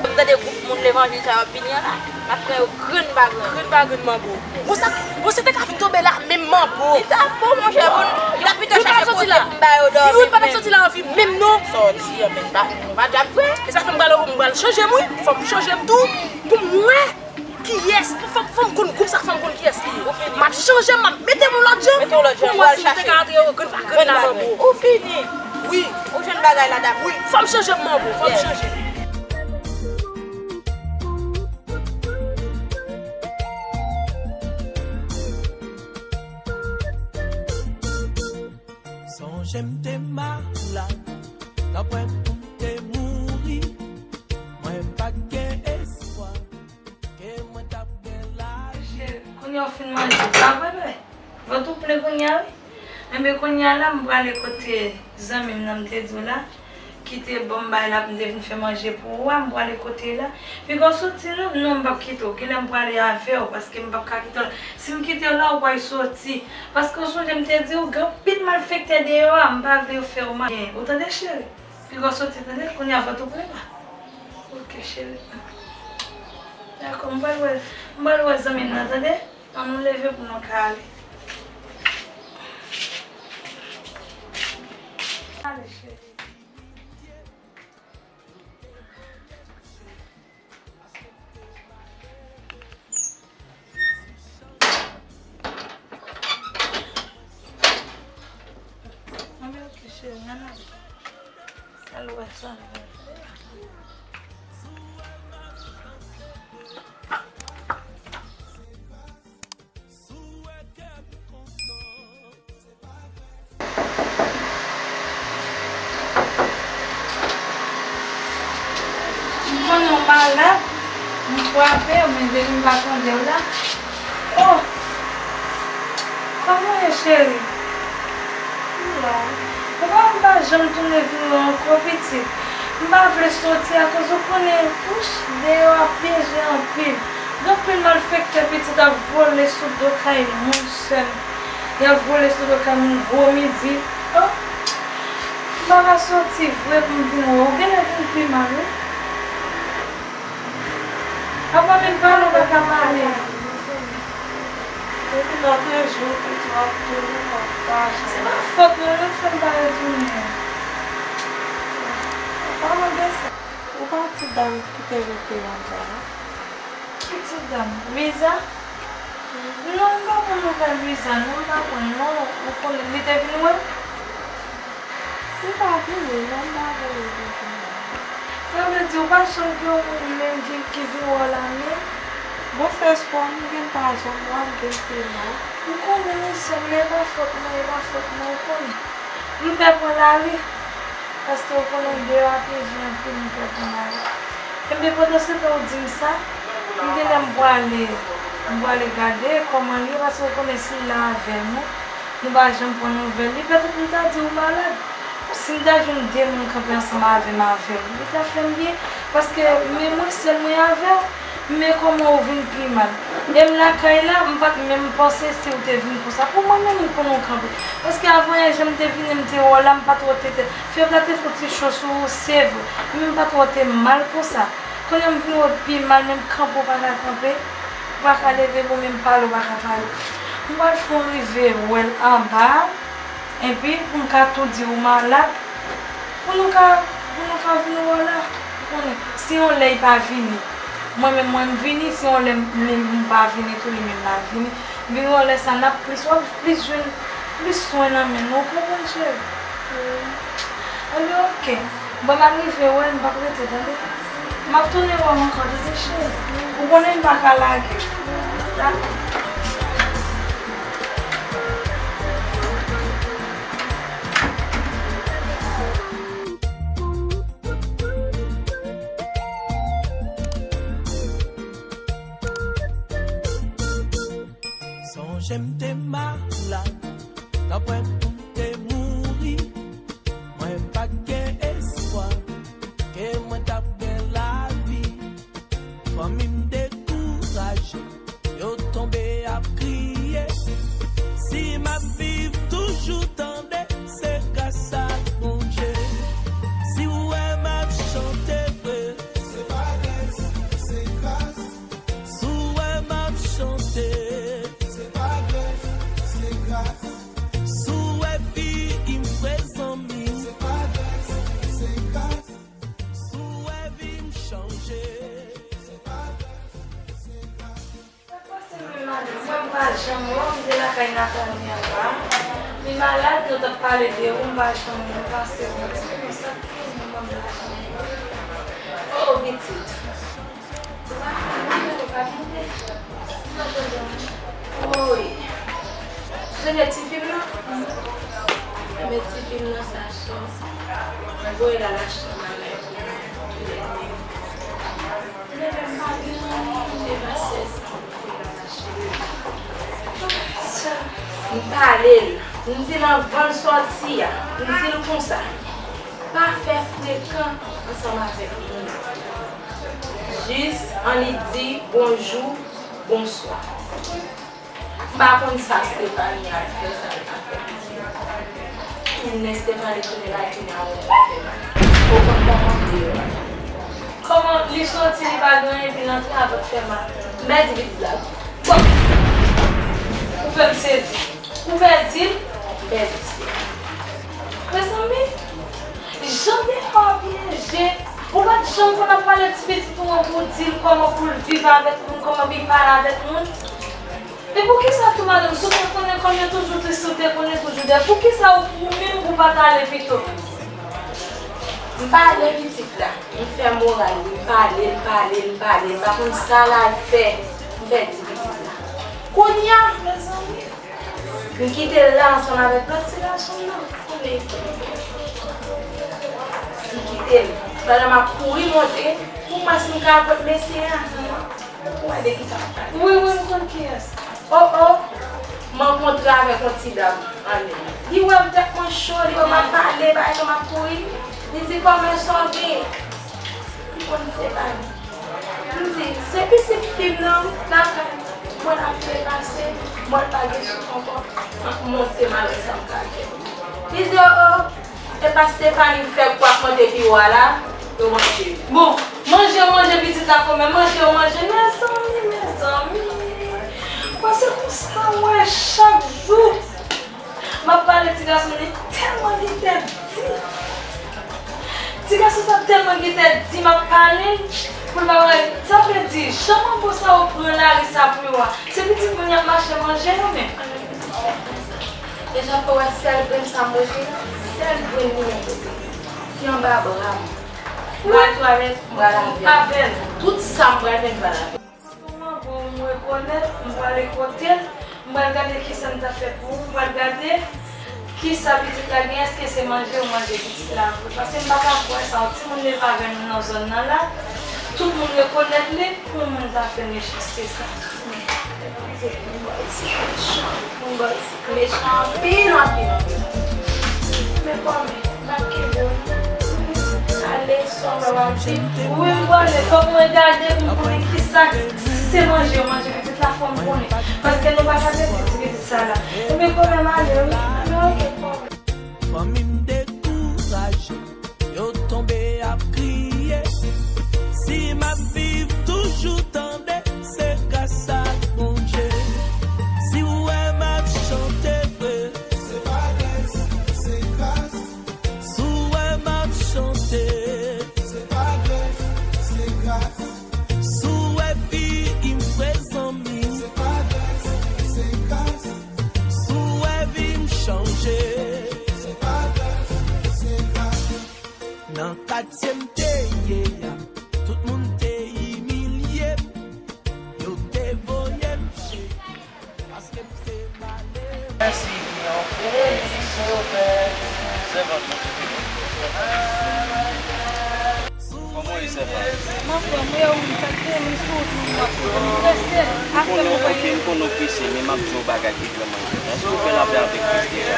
M tande gwoup moun levanjil sa yo ap vini an la. N ap pran yo grenn pa grenn. Grenn pa grenn manbo. Bon, sa, bon, se te ka vin tonbe la menm manbo. Li t ap bon, monchè, bon, li t ap pito chache kote pou m ba yo dòmi. Youn pa t ap soti la anvi menm non. Sòti an, men pa, nou pa djab vre. E sa fè m pral, m pral chanje m, wi. Fò m chanje m tou. Pou m wè kiyès. Fò, fò m konn gwoup sa, fò m konn kiyès li ye. M ap chanje m, m ap mete m yon lòt jan. Mete yon lòt jan, pou m wè si m te ka antre yo grenn pa grenn la manbo. Ou fini. Wi. Ou jwenn bagay la, dapre. Wi, fò m chanje m manbo, fò m chanje. Sonje m te malad, nan pwen pou m te mouri. Mwen pa t gen espwa ke mwen t ap gen lavi. Cheri, kounye a w fin manje, pa vre, bebe? Vant ou plen kounye a, wi. Enben, kounye a la, m prale kote zanmi m nan m te di w la. Ki te ban m bay la pou m te vin fè manje pou ou a, m prale kote l la. Piga w soti non, non, m p ap kite w. Genlè m prale avè w, paske m p ap ka kite w la. Si m kite w la, ou pral soti. Paske w sonje m te di w, gen anpil malfektè deyò a, m pa vle yo fè w mal. Ou tande, cheri? Piga w soti, tande? Kounye a vant ou plen pa? Ok, cheri. Dakò, m pral wè, m pral wè zanmi m nan, tande? Ann nou leve pou nou ka ale. Ale, cheri. Ann, ok, cheri, ann ale. Al wè sa. M konnen w malad, m frape w, men depi m pa tande w la. Oh! Kòman w ye, cheri? M la. Ou pa wè m pa janm tounen vin wè w ankò, pitit? M pa vle soti akoz ou konnen, wouch, deyò a pyeje anpil. Gen anpil malfektè, pitit, ap vole sou do kay moun, sè m. Y ap vole sou do kay moun gwo midi. Oh! M pa ka soti vre pou m vin wè w. Ou genlè vin pi mal, wi. Apa menm pale w pa ka pale. Depi lòt jou, pitit w ap tounen, w ap fache. Se pa fòt mwen, menm si m pa retounen. Pa mande sa. Ou pa ti dam ki te rete anba a? Ki ti dam? Luiza? Non, m pa konn nouvèl Luiza, non, m pa konn, non. Ou konnen, li te vin wè m? Li pa vini, non, m pa vle li vin wè m. Sa vle di, ou pa janm gen yon moun menm ki, ki vin wè w la menm? Bon, se espwa m gen, m pa janm wè l, m gen pi mal. M konnen, wi, sè m, men e pa fòt mwen, e pa fòt mwen, ou konnen. M pè pran lari. Paske w konnen deyò a pyeje anpil, m pè pran lari. Enben, pandan se tan ou di m sa, m genlè m pwale, m pwale gade kòman l ye, paske w konnen si l la avè nou, nou pa janm pran nouvèl li, petèt m ta di w malad. Si m ta jwenn de moun kanpe ansanm avè m avè w, li ta fè m byen, paske men mwen sèl mwen avè w. Men kòman w vin pi mal? E m lakay la, m pa t menm panse si w te vin konsa. Pou mwen menm, m konnen w kanpe. Paske avan yè, jan m te vini, m te wè w la, m pa t wè w te, te, fèb la te fè w ti cho sou ou, se vre. Men m pa t wè w te mal konsa. Kounye a m vin wè w pi mal, menm kanpe w pa ka kanpe, ou pa ka leve, bon, menm pale w pa ka pale. M pral fè w rive wè l anba a, enpi pou m ka tou di w malad, pou nou ka Pou nou ka vin wè w la, ou konnen, si yon lè li pa vini, mwen menm, mwen m vini, si yon lè m, li, m pa vini tou, li menm l ap vini. M vin wè w lè sa, n ap plis, w ap plis jwenn plis swen nan men nou, ou konprann, cheri? Ebyen, oke. Bon, m ap rive wè, m p ap rete, tande? M ap tounen wè w ankò, tande, cheri? Ou konnen m pa ka lage. Dakò. Sonje m te malad, nan pwen pou m te mouri. Mwen pa t gen espwa ke mwen t ap gen lavi. Fanmi m dekouraje, yo tonbe ap kriye. Si m ap viv toujou, tande, se gras ak Bondye. Si w wè m ap chante vre, se pa lès, se gras. Si w wè m ap chante, se pa lès, se gras. Si w wè vi m prezan mi, se pa lès, se gras. Si w wè vi m chanje, se pa lès, se gras. Sa k pase menm madanm? Mwen m pa janm wè w, m te lakay Natania la. Li malad, nou t ap pale de ou, m pa janm wè w pase w. Sa k gen menm, mwen m pa janm wè w. Oh, pitit. Ou pa fè manje, ou pa kite. Woy. Jene ti fi m nan. Mete ti fi m nan sa cho. Voye l al achte bagay pou mwen. Mwen menm pa gen anyen, mwen pa sèz. M pale l. M di l anvan l sòti a. M di l konsa. Pa fè frekan ansanm avèk moun. Jis annik di bonjou, bonswa. M pa konn sa Stephanie ap fè, sa l ap fè. Tounen Stephanie tounen la, tounen a moun fè mal. Ou konn kòman m ye a? Kòman li soti, li pa gen anyen, epi l antre avèk fè mal? M pèdi pitit la tou. Bon. Ou fè m sezi. Ou pèdi l? M pèdi Stephanie. Mezanmi, jan de fwa pyeje, ou pa t janm konn ap pale ti pitit ou an pou w di l kòman pou l viv avèk moun, kòman pou l pale avèk moun. E poukisa tou, madanm, si w te konnen kòm yo toujou tris, si w te konnen toujou dèyè, poukisa ou, ou menm ou pa t ale pito? M pale pitit la, m fè moral li, m pale l, pale l, m pale l, m pa konn sa l al fè, m pèdi pitit la. Kounye a, mezanmi, m kite l la ansanm avèk lòt ti gason nan. M kite l. Pandan m ap kouri monte pou m wè si m ka kot mesye a. Ou wè de kisa m ap pale? Wi, wi, m konn kiyès. O, o, m rankontre avèk yon ti dam anlè. Li wè m tèt mwen cho, li wè m ap pale, bagay sa m ap kouri. Li di, "Kòman sa w gen?" M konn se pa li. M di, "Se pitit fi m nan, wi, lakay mwen l ap depase, mwen pa gen sou ankò, m ap monte m al wè sa m ka fè." Li di, "O, o." E pa Stephanie k fè kou ap monte pi wo a la, yo manje yo. Bon, manje yo manje pitit la kòmè, manje yo manje, mezanmi, mezanmi. Mwen se konsa m wè chak jou. M ap pale ti gason li tèlman gen tèt di. Ti gason sa tèlman gen tèt di, m ap pale l, pou l pa wè. Sa vle di, jan manbo sa yo pran lari sa pou yo a, se pitit moun y ap mache manje yo menm. Deja fò wè sèl grenn sa m manje, sèl grenn li menm. Ti anba bra m. M pral travay, m pral lave avè l. Tout sa m pral fè, m pral lave. Manbo m rekonèt, m prale kote l, m pral gade kisa m ta fè pou ou, m pral gade kisa pitit la gen, èske se manje ou manje pitit la vre. Paske m pa ka kwè sa, yon timoun leve avè nou nan zòn nan la, tout moun rekonèt li, pou yon moun ta fè mechanste sa. Mechan anpil, anpil, anpil. Men kòmè, m ap kenbe w. Ale, sòm w ap di. Wi, m prale. Fòk mwen gade pou m konnen kisa, si se manje yo manje pitit la, fò m konnen. Paske nou pa ka pèdi ti pitit sa la. Ebyen, kòmè, m ale, wi. Men oke, kòmè. Fanmi m dekouraje. Yo tonbe ap kriye. Si m ap viv toujou, tande, se gras ak Bondye. Si w wè m ap chante vre, se pa lès, se gras. Si w wè m ap chante, Katye m te ye a, tout moun te imilye m, yo te voye m jete, paske m te malere. Mèsi byen, oke, misye yo fè sèvant mwen. Kòman w ye, sèvant? Mwen anfòm, wi, ou menm, sa k gen, m sou wout mwen, m ap sou wout, m prese, afè mwen. Oke, m konnen w prese, men m ap di w yon bagay ki vrèman enpòtan. Èske w fè lapè avèk Kris deja?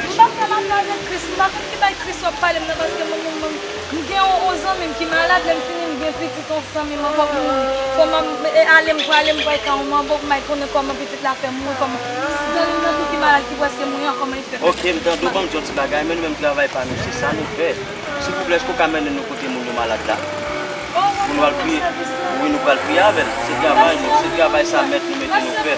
M pa fè lapè avèk Kris, m pa konn ki bagay Kris w ap pale m nan, paske mwen menm, mwen, m gen yon, yon zanmi m ki malad, lè m fini m gen pitit, yon zanmi m ankò ki mouri. Fò m ap, e, ale m prale, m pral ka yon manbo, m pa konnen kòman pitit la fè mouri, kòman zanmi m nan tou ki malad, ki prèske mouri an, kòman li fè? Oke, m tande w, ban m di yon ti bagay, men nou menm travay pa nou, se sa nou fè. Silvouplè, èske w ka mennen nou kote moun yo malad la? Pou nou al priye. Wi, nou pral priye avè l. Se travay nou, se travay sa mèt nou mete nou fè.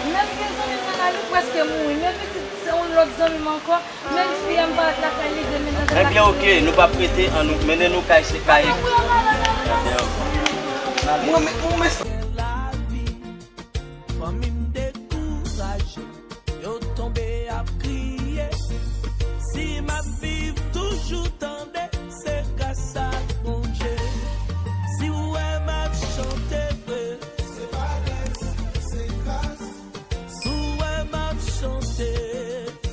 Menm gen zanmi m nan la, li prèske mouri. Men pitit, se yon lòt zanmi m ankò. Menm fi a, m parèt lakay li demen nan. Ebyen, oke, nou p ap rete, ann nou mennen nou kay, se kay. Ebyen, oke. Mwen, mwen, mwen, Fanmi m dekouraje, yo tonbe ap kriye. Si m ap viv toujou tande, se gras ak Bondye. Si w wè m ap chante vre, se pa lès, se gras. Si w wè m ap chante,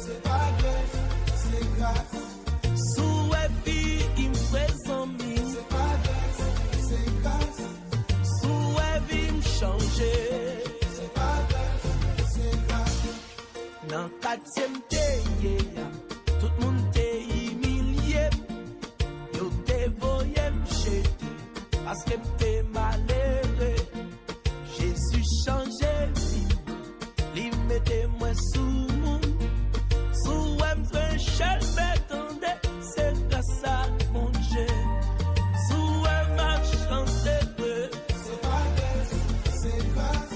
se pa lès, se gras. Si w wè figi m fre zanmi, se pa lès, se gras. Si w wè vi m chanje, se pa lès, se gras. Nan katye m te ye a, tout moun te imilye m, yo te voye m jete, paske m te malere. Jezi chanje vi m, li mete mwen sou moun. Si w wè m fè chèlbè tande, se gras ak Bondye. Si w wè m ap chante vre, se pa lès, se gras.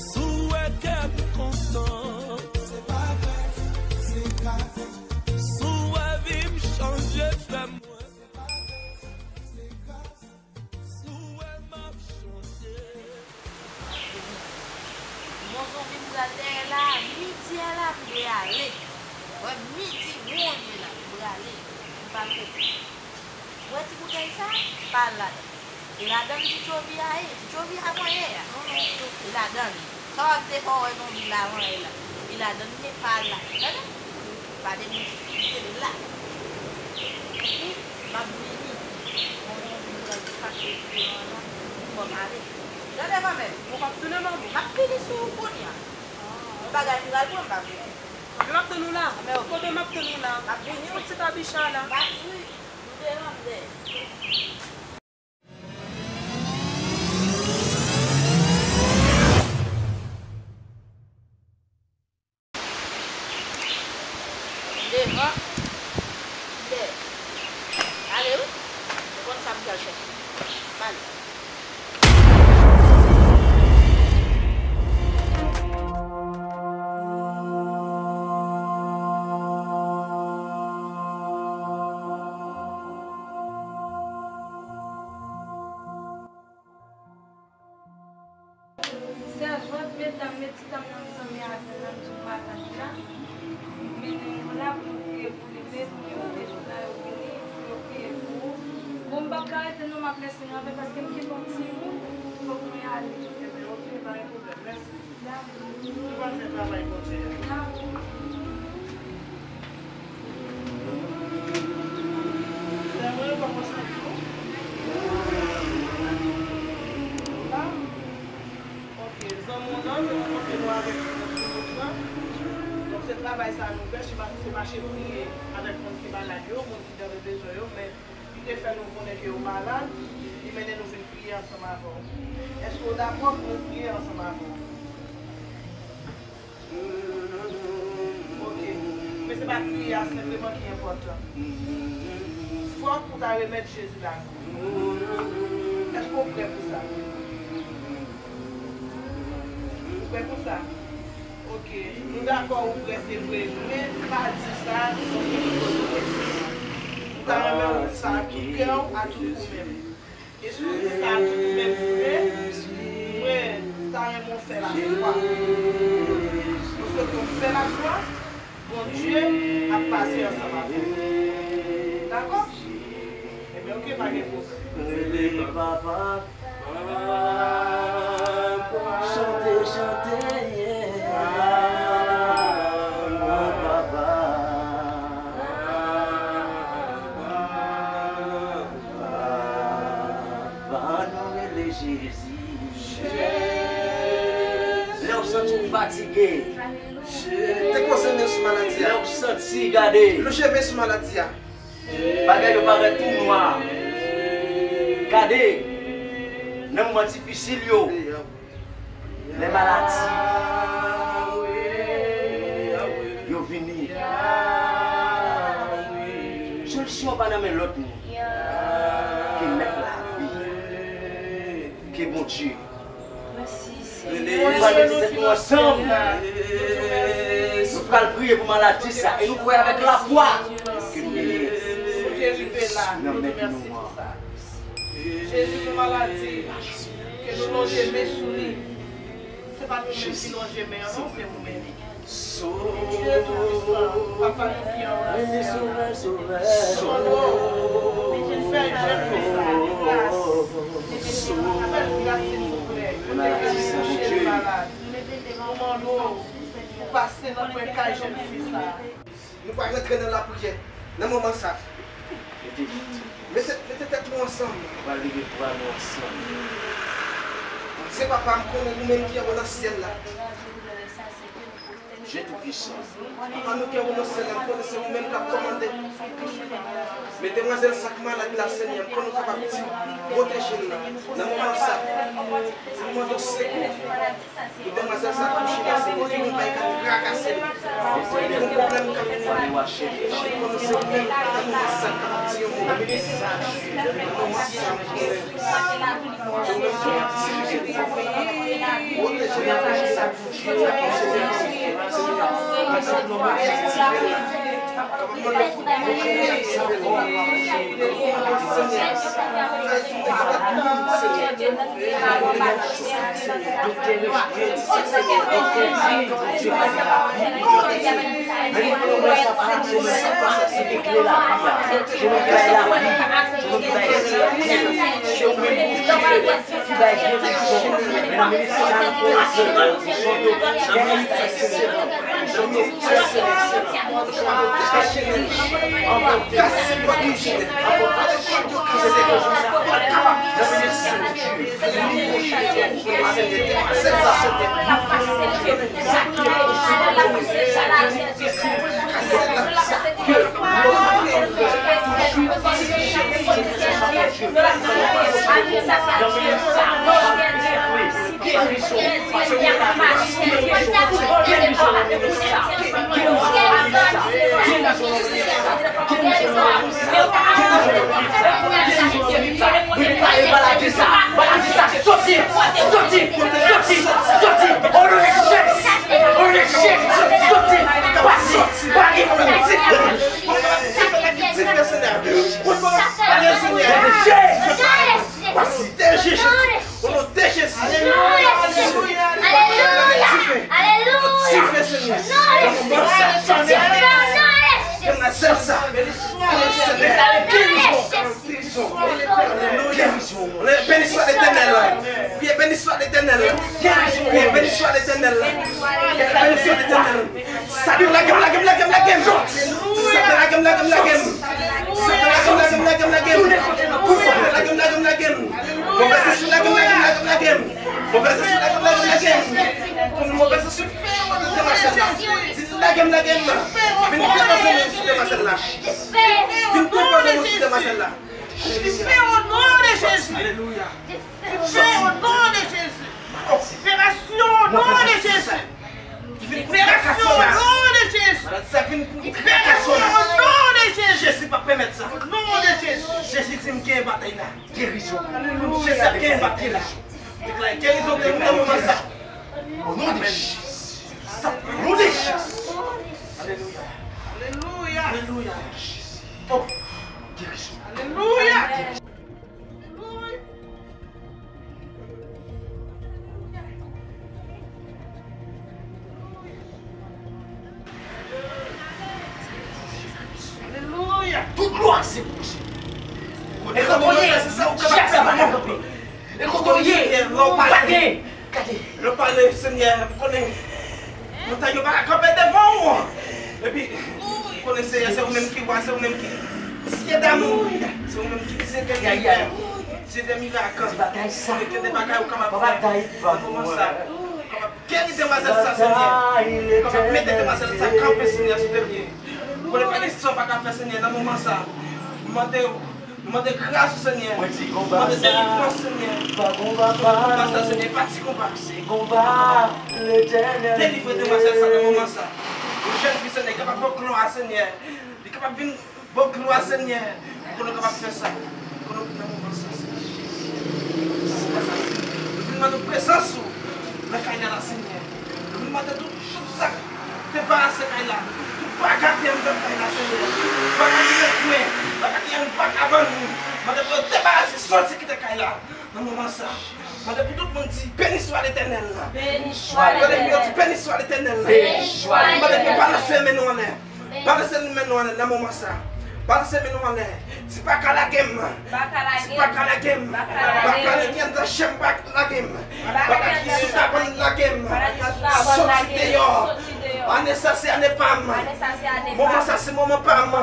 Si w wè kè m kontan, se pa lès, se gras. Si w wè vi m chanje, frè mwen, se pa lès, se gras. Si w wè m ap chanje. Bon, zonbi m pral dèyè la, midi a la m dwe ale. Wè, midi, wonn ye la, m prale. M pa kote. Wè ti boutèy sa, pa ladan. E ladan m ti tchovi a ye, ti tchovi a mwen ye a. E ladan. Sa w ap te fè w wè zonbi la mwen ye la. E ladan, men pa ladan. Tande? Pa de moun ki kite la. Epi, m ap vini. Bon, bon, bon, bon, sa se vre, non, non. Fò m ale. Tande, manmèl. Ou p ap tounen, manbo? M ap vini sou ou kounye a. Yon bagay m pral pran, m pa vini. Yo, m ap tann ou la. Kote m ap tann ou la? M ap vini. Ou ti kabicha la. M pa di wi. M devan, m dèyè. M devan, m dèyè. Ale wi. Ou konn sa m pral fè. M ale. Sèvant, medam, met ti dam nan zanmi avè l, l ap di w malad la. Mennen nou la pou nou priye pou li, men pou yo met la, yo vini, pou yo priye pou ou. Bon, m p ap ka rete non, m ap lese nou avè l, paske m gen yon timoun, fòk mwen ale. Ebyen, oke, pa gen pwoblèm, mèsi. Dakò. Nou pral fè travay Bondye a. Dakò. Sè mwen, kòman w santi w? Ou la? Oke, zanmi w lan, nou rankontre nou avèk li nan sou wout lan. Donk, se travay sa nou fè, se pa, se mache priye avèk moun ki malad yo, moun ki nan bezwen yo, men li te fè nou konnen ke ou malad, li mennen nou vin priye ansanm avè w. Èske w dakò pou nou priye ansanm avè w? Ok. Men se pa kriye a senpleman ki enpòtan. Fòk ou ta remèt Jezi lavi w. Èske w prè pou sa? Ou prè pou sa? Ok. Nou dakò ou prè, se vre. Men pa di sa, paske nou konnen ou prè. Ou ta renmen ou di sa a tout kè w, a tout ou menm. E si w di sa a tout ou menm vre, mwen ta renmen w fè lafwa. Paske w fè lafwa, Bondye ap pase ansanm avè w. Dakò? Rele papa. Chante, chante, yeah. Papa. Papa, nou rele Jezi. Lè w santi w fatige. Depoze men sou maladi a. Lè w santi, gade. Lonje men sou maladi a. Bagay yo parèt tou nwa. Gade, nan moman difisil yo, lè maladi yo vini, solisyon an pa nan men lòt moun ke Mèt lavi a, ke Bondye. Nou pral mete tèt nou ansanm. Nou pral priye pou maladi sa. E nou kwè avèk lafwa ke nou genyen nan men nou an. Jezi pou maladi, ke nou lonje men sou li. Se pa nou menm ki lonje men an, non, se ou menm. Bondye Toupisan, Papa, nou fè w gras. Sovè, Sovè. Fè jèn fi sa gras. Fè l gras, silvouplè. Kote ke li kouche, li malad. Nou mande w pou pase nan pwen kay jèn fi sa. Nou pral rantre nan lapriyè nan moman sa. Mete, mete tèt nou ansanm. Nou pral leve vwa nou ansanm. Bondye Papa, m konnen ou menm ki anwo nan syèl la. Dye Toupisan. Papa nou ki anwo nan syèl la, m konnen se ou menm k ap kòmande. Men demwazèl sa k malad la, Senyè, m konnen ou kapab di, pwoteje l nan moman sa. Nou mande w sekou pou demwazèl sa kouche la, Senyè, gen yon bagay k ap trakase l. Gen yon pwoblèm k ap fè l. Konnen se ou menm nan moman sa k ap di yon mo. Nan moman sa, m konnen se ou menm k ap dirije l. Pwoteje l nan moman sa. Maladi sa, maladi sa, soti, soti, soti, soti, o non de Jezi, o non de Jezi, soti, pati, pati. Jezi. Pati, Jezi. O non de Jezi. Alelouya. Alelouya. Alelouya. Dife, Senyè. Senyè. Senyè. Alelouya. Béni soit l'Éternel. Priye, béni soit l'Éternel. Priye, béni soit l'Éternel. Béni soit l'Éternel. Satan lage m, lage m, lage m, lage m. Satan lage m, lage m, lage m. Satan lage m, lage m, lage m, lage m. Satan lage m, lage m, lage m. Move espri lage m, lage m, lage m, lage m. Move espri lage m, lage m, lage m. Move espri lage m, lage m, lage m. Vin depoze men sou demwazèl la. Vin depoze men sou demwazèl la. Dife o non de Jezi. Alelouya. Dife o non de Jezi. Liberasyon o non de Jezi. Liberasyon o non de Jezi. Liberasyon o non de Jezi. Jezi pa pèmèt sa. O non de Jezi. Jezi di m gen batay la. Gerizon. Alelouya. Jezi ap gen batay la. Deklare gerizon nan moman sa. O non de Jezi. O non de Jezi. Alelouya. Alelouya. Alelouya. Oh. Gerizon. Alelouya. Alelouya. Alelouya. Tout glwa se pou Bondye. E kote w ye? Jès la pa ka kanpe. E kote w ye? Lè w pale, lè w pale, Senyè, m konnen montay yo pa ka kanpe devan w. Epi, m konnen, Senyè, se ou menm ki wa, se ou menm ki zye damou, se ou menm ki zye de limyè, zye de mirak. M konnen gen de bagay ou kapab fè nan moman sa. Ou kapab geri demwazèl sa, Senyè. Ou kapab mete demwazèl sa kanpe, Senyè, sou de pye. M konnen pa gen san w pa ka fè, Senyè, nan moman sa. M mande w, nou mande gras ou, Senyè. Nou mande delivrans, Senyè. Konba sa, Senyè, pa ti konba. Delivre demwazèl sa nan moman sa. Yon jèn fi, Senyè, li kapab ba w glwa, Senyè. Li kapab vin ba w glwa, Senyè. Pou nou kapab fè sa. Pou nou nan moman sa, Senyè. Nou vin mande prezans ou nan kay la, Senyè. Nou vin mande tout Tout sa k te parase kay la, tout bagay ki anndan kay la, Senyè. Bagay ki nan kwen, bagay ki anndan, bagay ki anndan nou. Mande pou yo debarase, soti kite kay la. Nan moman sa, mande pou tout moun di, Beni swa Letènèl. Beni swa Letènèl. Mande pou yo di, Beni swa Letènèl. Beni swa Letènèl. Mande pou yo balanse men nou anlè. Balanse men nou anlè nan moman sa. Balanse men nou anlè. Di pa ka lage m. Di pa ka lage m. Bagay ki anndan chè m pa ka lage m. Bagay ki sou taban m lage m. Soti deyò. Ane sa se ane pa m. Moman sa se moman pa m.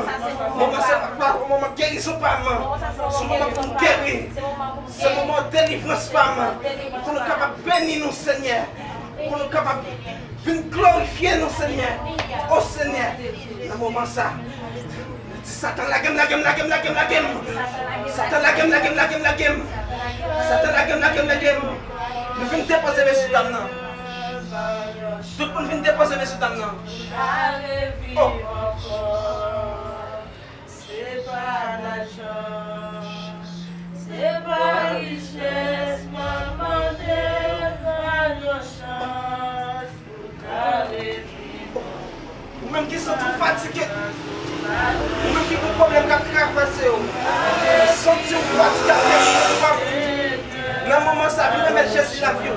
Moman sa pa moman gerizon pa m. Se moman pou m geri. Se moman delivrans pa m. Pou nou kapab beni nou, Senyè. Pou nou kapab vin glorifye nou, Senyè. O Senyè, nan moman sa, di Satan, lage m, lage m, lage m, lage m, lage m. Satan, lage m, lage m, lage m, lage m. Satan, lage m, lage m, lage m. Nou vin depoze men sou dam nan. Tout moun vin depoze men sou dam nan. Oh. Se pa lajan, se pa richès, m ap mande w ban yon chans pou n ale pi lwen. Ou menm ki santi w fatige, ou menm ki gen pwoblèm k ap travèse w, santi w fatige ap travèse w, nan moman sa, vin remèt Jezi lavi w.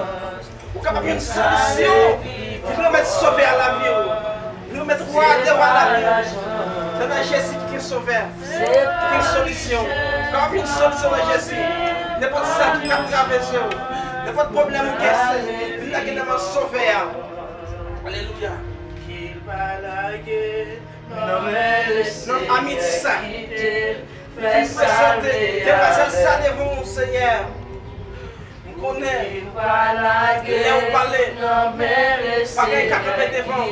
Ou kapab jwenn solisyon pou remèt Sovè a lavi w. Vin remèt Wa dè wa lavi w. Se nan Jezi ki gen Sovè, ki gen solisyon. Ou kapab jwenn solisyon nan Jezi. Nenpòt sa ki ap travèse w, nenpòt pwoblèm ou gen, vin lage nan men Sovè a. Alelouya. Nan amiti sa, vin prezante demwazèl sa devan w, Senyè. M konnen lè ou pale, bagay ka kanpe devan w.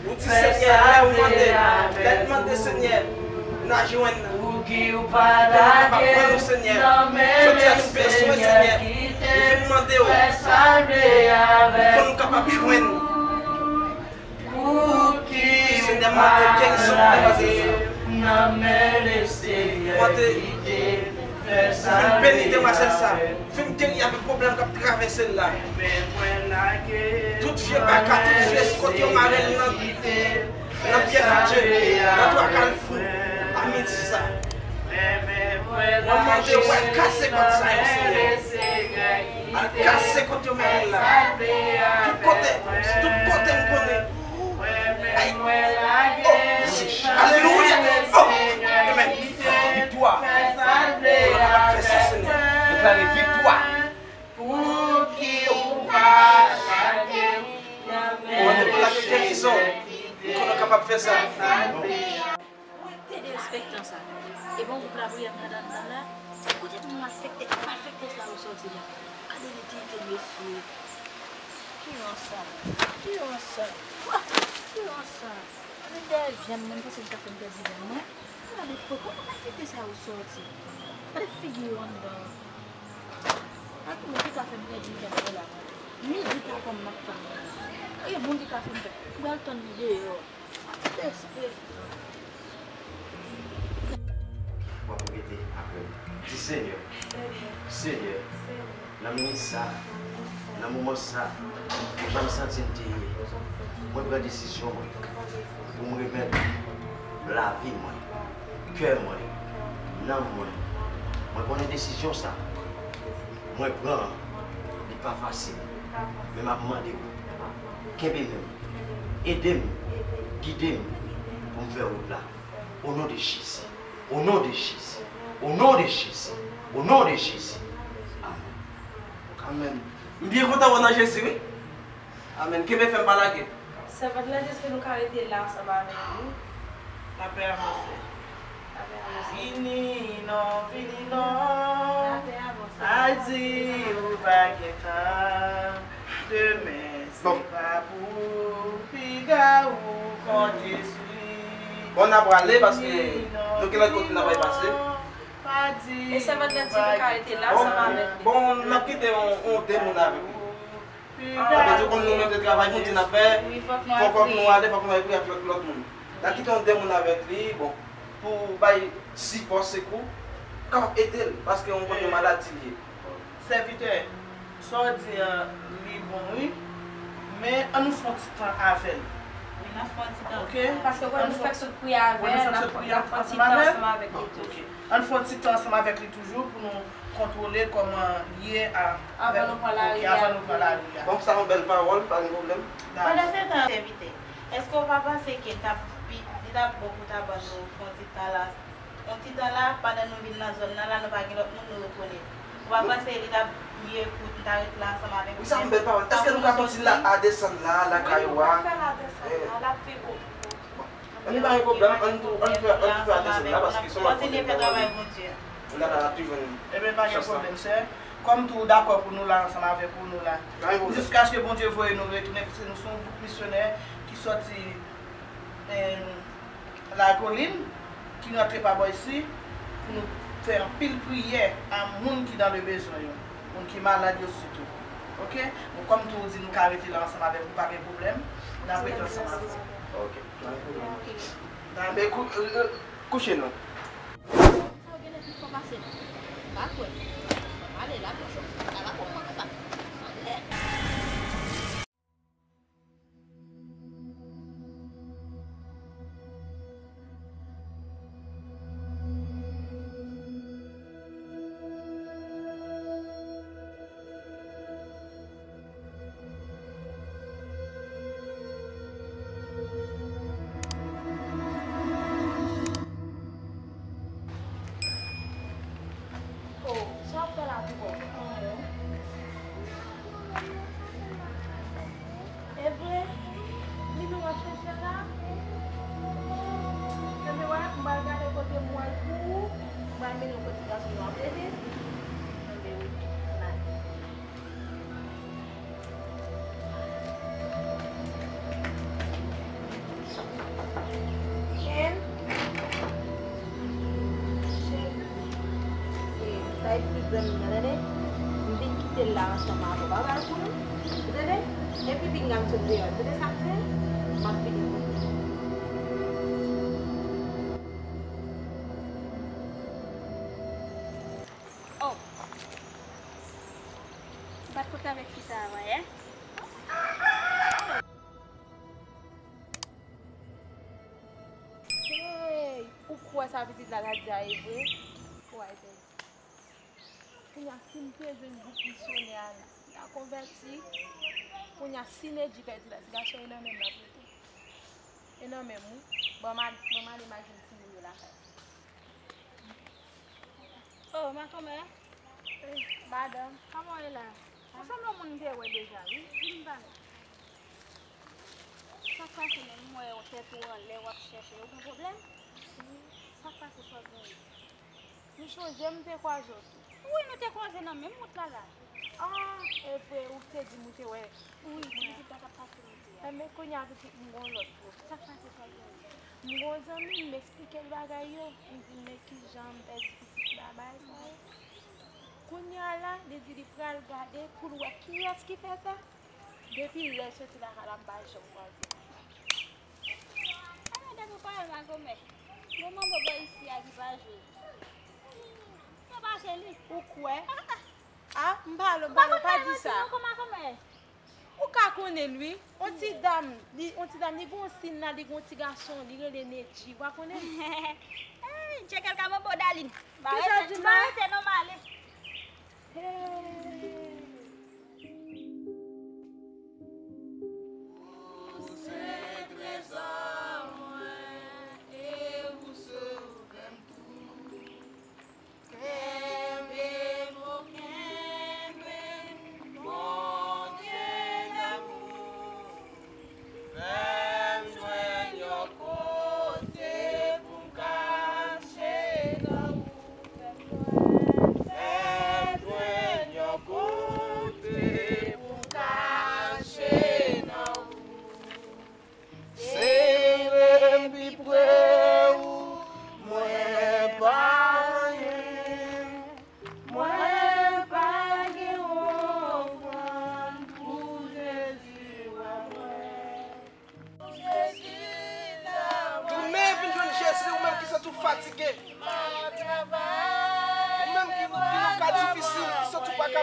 Ou di, Senyè, lè ou mande, lè n mande, Senyè, n a jwenn. Ou kapab ban nou, Senyè. Jodi a nou bezwen, Senyè. Nou vin mande w pou nou kapab jwenn. Senyè, mande gerizon pou demwazèl sa. Mande, vin beni demwazèl sa. Vin geri avèk pwoblèm k ap travèse l la. Tout vye baka, tout vye kote yo mare l nan, nan Pyè Fidye, nan Twa Kalfou, a midi sa. Mwen mande w al kase kòd sa yo, Senyè. Al kase kote yo mare l la. Tout kote, tout kote m konnen. Ay. Oh, alelouya. Oh, amen. Viktwa. Fè sa, Senyè. Deklare viktwa. Pou ki ou pa lage m nan men. Ou te pou lage gerizon. Ou konnen w kapab fè sa. Mwen te derespektan sa. E bon, gwoup lapriyè m nan anndan la. Kote tout malfektè, malfektè sa yo sòti la? Gade li tenten, mesye. Ki yon sa? Ki yon sa? Wa! Ki yon sa? Gade dèyè vyann, mwen panse li ta fè m pèdi vyann mwen. Gade fo, kote malfektè sa yo sòti? Gade figi yo anndan. Ak moun ki ka fè m pèdi vyann mwen la. Midi pa kòm m ap tann. E moun ki ka fè m pèdi. M pral tann li deyò. Respè. W ap repete apre m. Di, Senyè, Senyè, nan minit sa, nan moman sa, ou jan m santi m te ye, mwen pran desizyon mwen pou m remèt lavi mwen, kè mwen, nanm mwen. Mwen konnen desizyon sa mwen pran an, li pa fasil, men m ap mande w, kenbe men m, ede m, gide m pou m fè wout la. O non de Jezi. O non de Jezi. Au nom de Jésus. Au nom de Jésus. Amèn. M byen kontan wè w nan Jezi, wi. Amèn. Kenbe fèm, pa lage. Sèvant lan di èske nou ka rete la ansanm avèk nou? N ap avanse. N ap avanse. Vini non, vini non. N ap avanse. A di ou va gen tan. Demen se pa pou piga ou konte sou li. Bon, n a prale paske nou gen lòt kote n a pral pase. E sèvant lan di nou ka rete la ansanm avèk li. Bon, n ap kite yon, yon de moun avèk li. Sa vle di, kòm nou menm se travay Bondye n ap fè, fòk, fòk nou ale, fòk nou al priye ak lòt, lòt moun. N a kite yon de moun avèk li, bon, pou bay sipò, sekou, kapab ede l, paske yon konn yon maladi li ye. Sèvitè, sa w di an, li bon, wi. Men, ann nou fè yon ti tan avè l. Wi, n ap fè yon ti tan. Oke? Paske wè, nou fèk sot priye avè l, n ap fè, n ap fè yon ti tan ansanm avèk li tou. Oke. Ann fè yon ti tan ansanm avèk li toujou pou nou kontwole kòman l ye a, avan nou pran lari a. Avan nou pran lari a. Donk, sa yon bèl pawòl, pa gen pwoblèm. Pandan se tan, sèvitè, èske w pa panse ke l t ap pi, li t ap bon pou w ta ban nou yon ti tan la, yon ti tan la, pandan nou vin nan zòn nan la, nou pa gen lòt moun nou rekonèt? Ou pa panse li t ap mye pou nou ta ret la ansanm avèk li? Wi, sa yon bèl pawòl. Èske nou ka kontinye la, a desann la, lakay ou a? Wi, nou ka fè la desann la, l ap pi bon pou nou. Bon. Ann, pa gen pwoblèm, ann tou, ann fè, ann fè a desann la, paske se yon lòt kote. Kontinye fè travay Bondye a. N a, n a toujou jwenn chans la. Ebyen, pa gen pwoblèm, sè. Kòm tou ou dakò pou nou la ansanm avèk ou, nou la. Pa gen pwoblèm. Jiskaske Bondye voye nou retounen, paske nou se yon gwoup misyonè ki sòti, em, Lakolin, ki rantre pa bò isi, pou nou fè anpil priyè a moun ki dans le besoin yo, moun ki malad yo sitou. Oke? Bon, kòm tou ou di nou ka rete la ansanm avèk ou, pa gen pwoblèm. N ap rete ansanm avèk ou. Oke. Anpil. Anpil. Men kou-, euh, euh, kouche non. Sa w genlè pi fò pase m. Pa kwè. Ale la, kochon. Sa va konprann sa. Oh, sa w ap fè la pou kò w? E vre? Li menm w ap chèche la? Enben, wè, m pral gade kote m wè l pou ou. M pral mennen w kote ti gason yo ap rete. Enben, wi. Bye. Ken? Cheri. E, sa e pi grann nan, tande? M vin kite l la ansanm avè w. Pa ba l pou nou. Ou tande? Epi pinga m sot deyò. Tande sa m fè? M ap vini pou nou. Oh. M pa t kontan avèk fi sa a, wè. Hey! Ou kwè sa pitit la t ap di a e vre? Ou ay pèdi. Kounye a, si m te jwenn gwoup misyonè a, l a konvèti. Kounye a, si Nedji pèdi la, ti gason e nan men m l ap rete. E nan men m, wi. Ban m al-, ban m ale, m al jwenn timoun yo lakay. Oh, makomè. Wi, madanm. Kòman w ye la? Ou sanble yon moun m te wè deja, wi. Vin pale. Sa k pase menm? M wè tèt ou anlè, w ap chèche. Ou gen pwoblèm? Sa k pase, sa w genyen? M sonje m te kwaze w tou. Wi, nou te kwaze nan menm wout la la. Ah, e vre, ou te di m ou te wè. Wi, ti pitit la k ap pase kote a. Enben, kounye a, pitit, m gen yon lòt pwoblèm. Sa k pase, sa k genyen? M gen yon zanmi m, m eksplike l bagay yo. M di l men kijan m pèdi pitit la, bagay sa yo. Kounye a la, li di li pral gade pou l wè kiyès ki fè sa. Depi lè l soti lakay la, m pa janm kwaze l. Ala depi w pa wè l, makomè. Gon manbo bò isi a ki pa jwe. Yo pa se li. Ou kwè? Ah, ah. Ah, m pale w, m pale w, pa di sa. Ou ka konnen l, wi. On ti dam, li, on ti dam, li gon sin la, li gon ti gason, li rele Nedji, w pa konnen? Ey, tcheke l ka manbo Dalin. Kisa w di m la? Arete non, m ale. Hey. Ou se trezò mwen, e ou sove m tou.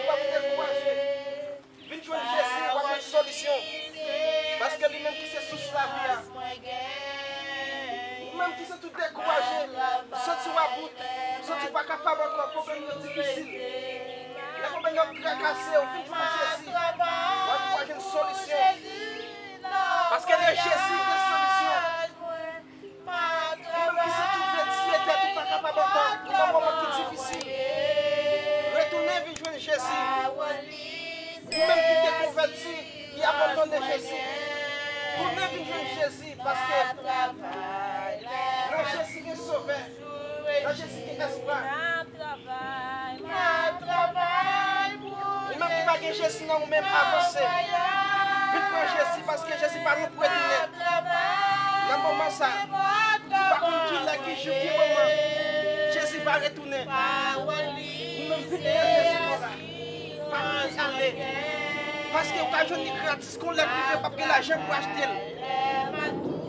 W ap dekouraje. Vin jwenn Jezi, w ap jwenn solisyon. Paske li menm ki se sous lavi a. Ou menm ki santi w dekouraje, santi w about, santi w pa kapab ankò, pwoblèm yo difisil. Lè pwoblèm yo trakase w, vin jwenn Jezi. W ap, w ap jwenn solisyon. Paske nan Jezi, gen solisyon. Ou menm ki santi w vle tiye tèt ou, pa kapab ankò, ou nan moman ki difisil, retounen vin jwenn Jezi. Ou menm ki te konvèti, ki abandone Jezi, tounen vin jwenn Jezi, paske nan Jezi gen sovè, nan Jezi gen espwa. Ou menm ki pa gen Jezi nan ou menm, avanse. Vin pran Jezi, paske Jezi pa lwen pou retounen. Nan moman sa, ou pa konn ki lè, ki jou, ki moman Jezi va retounen. Ou menm vin pran Jezi nan la. Pa kite ale. Paske ou ka jwenn li gratis, kon lè k rive, p ap gen lajan pou achte l.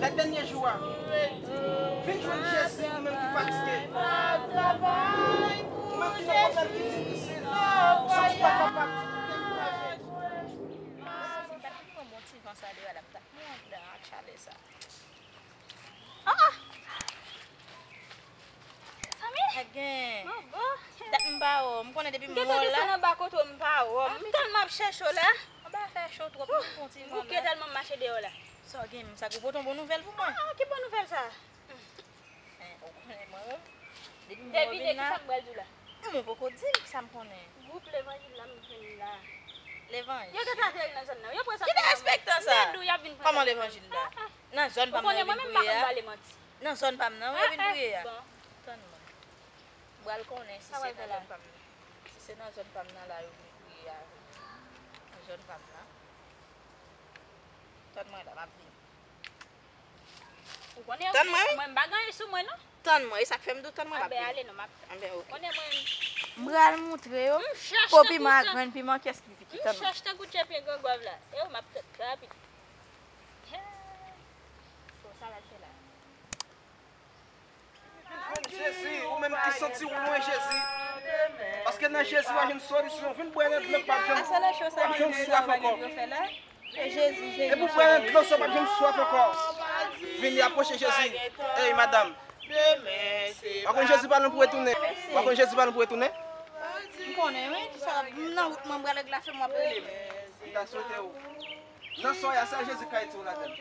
Lè dènye jou a. Vin jwenn Jezi, ou menm ki fatige. Ou menm ki nan pwoblèm ki difisil. Ou santi w pa kapab, dekouraje. Si m pa t pran bon ti van sa deyò la, m t ap mouri andan chalè sa. Ah! Zanmi! Pa gen. Mwen bon. Dat m pa wè w. M konnen depi m wè w la. M gentan desann anba kote w, m pa wè w. M tèlman ap chèche w la. Anba fè cho twòp, m pran ti van la. Bouke tèlman m mache deyò la. Sa w gen menm, sa gwo pote yon bon nouvèl pou mwen. Ah, ki bon nouvèl sa? Eh, ou konnen mwen menm. Depi m wè w vin la. Devine, kisa k pral di w la? Mwen poko di m sa m konnen. Gwoup levanjil la m jwenn la. Levanjil. Yo gentan ateri nan zòn nan. Yo prezante. Ki derespektan sa? Lè dou y ap vin prezante. Kòman levanjil la? Ah, ah. Nan zòn pa m nan yo vin priye a? Ou konnen mwen menm m pa konn pale manti. Nan zòn pa m nan yo vin priye a? Ah, ah, bon. Tann mwen. M pral konnen si se nan zòn pa m nan. Si se nan zòn pa m nan la yo vin priye a. Nan zòn pa m nan. Tann mwen la, m ap vini. Ou konnen, tann mwen, wi. Mwen, m pa gen anyen sou mwen, non. Tann mwen, e sa k fè m di w tann mwen, m ap vini. Anben, ale non, m ap tann. Anben, oke. Konnen mwen, m pral montre yo. Po piman ak grenn piman, kiyès ki pi piti, tann mwen. M chèch tankou tchèpye grangwav la. E yo, m ap tann, trè rapid. Bon, sa l al fè la. Vin jwenn Jezi, ou menm ki santi w lwen Jezi. Paske nan Jezi, w a jwenn solisyon. Vin bwè nan dlo k p ap janm, p ap janm swaf ankò. Epi w bwè nan dlo sa, w p ap janm swaf ankò. Vini, apwoche Jezi. Ey, madanm. W a konn Jezi pa lwen pou retounen. W a konn Jezi pa lwen pou retounen. M konnen, wi. Sa, m nan wout mwen, m pral glase, m ap rele m. M ta swete w. Nan soy a, sa Jezi ka ede w ladan l.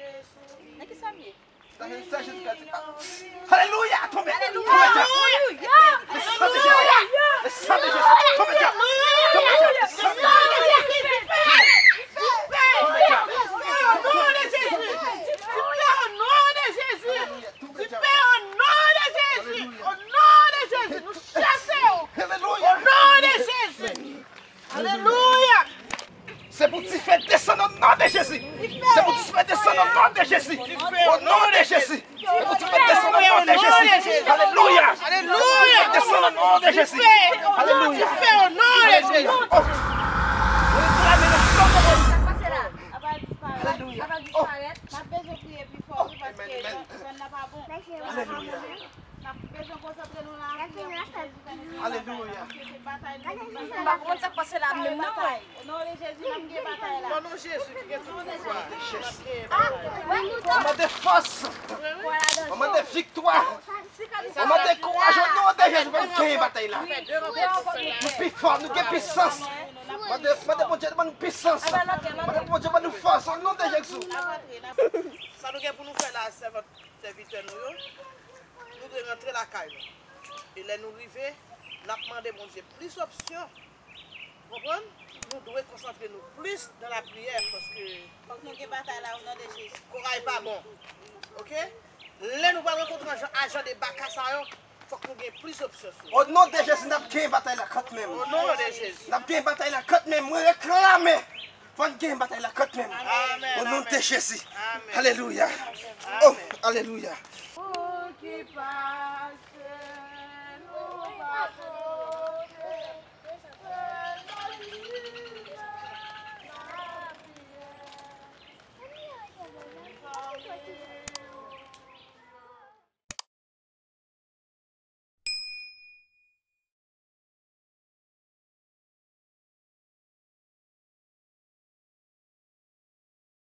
Nan ki sa m ye? Sa Jezi ka di. Alelouya! Tonbe! Alelouya! Tonbe dyab! Le sang de Jésus! Le sang de Jésus! Tonbe dyab! Tonbe dyab! Le sang de Jésus! Tonbe dyab! Tonbe dyab! Alelouya! Tonbe dyab! Alelouya! Alelouya! Se pou dife desann o non de Jezi. Se pou dife desann o non de Jezi. O non de Jezi. Se pou dife desann o non de Jezi. Alelouya. Alelouya. Desann o non de Jezi. Alelouya. Dife o non de Jezi. Oh. Alelouya. Oh. Amen, amen. Alelouya. Alelouya. M pa konprann sa k pase la menm non. O non de Jezi, n ap gen batay la. O non de Jezi ki gen tout pouvwa. Mwen mande fòs. Mwen mande viktwa. Mwen mande kouraj. O non de Jezi, n ap genyen batay la. Nou pi fò, nou gen pisans. Mande, mande Bondye ban nou pisans. Mande Bondye ban nou fòs. O non de Jezi. Sa nou gen pou nou fè la, sèvant, sèvitè nou yo? Nou dwe rantre lakay nou. E lè nou rive, n ap mande Bondye plis opsyon. Konprann? Nou dwe konsantre nou plis nan lapriyè, paske fòk nou gen batay la, o non de Jezi. Koray pa bon. Oke? Lè nou pral rankontre ajan, ajan de baka sa yo, fòk nou gen plis opsyon sou yo. O non de Jezi, n ap gen batay la kanmenm. O non de Jezi. N ap gen batay la kanmenm. Mwen reklame. Fò n gen batay la kanmenm. Amen, amen. O non de Jezi. Amen. Alelouya. Amen. Oh, alelouya. Ou ki pase, nou pa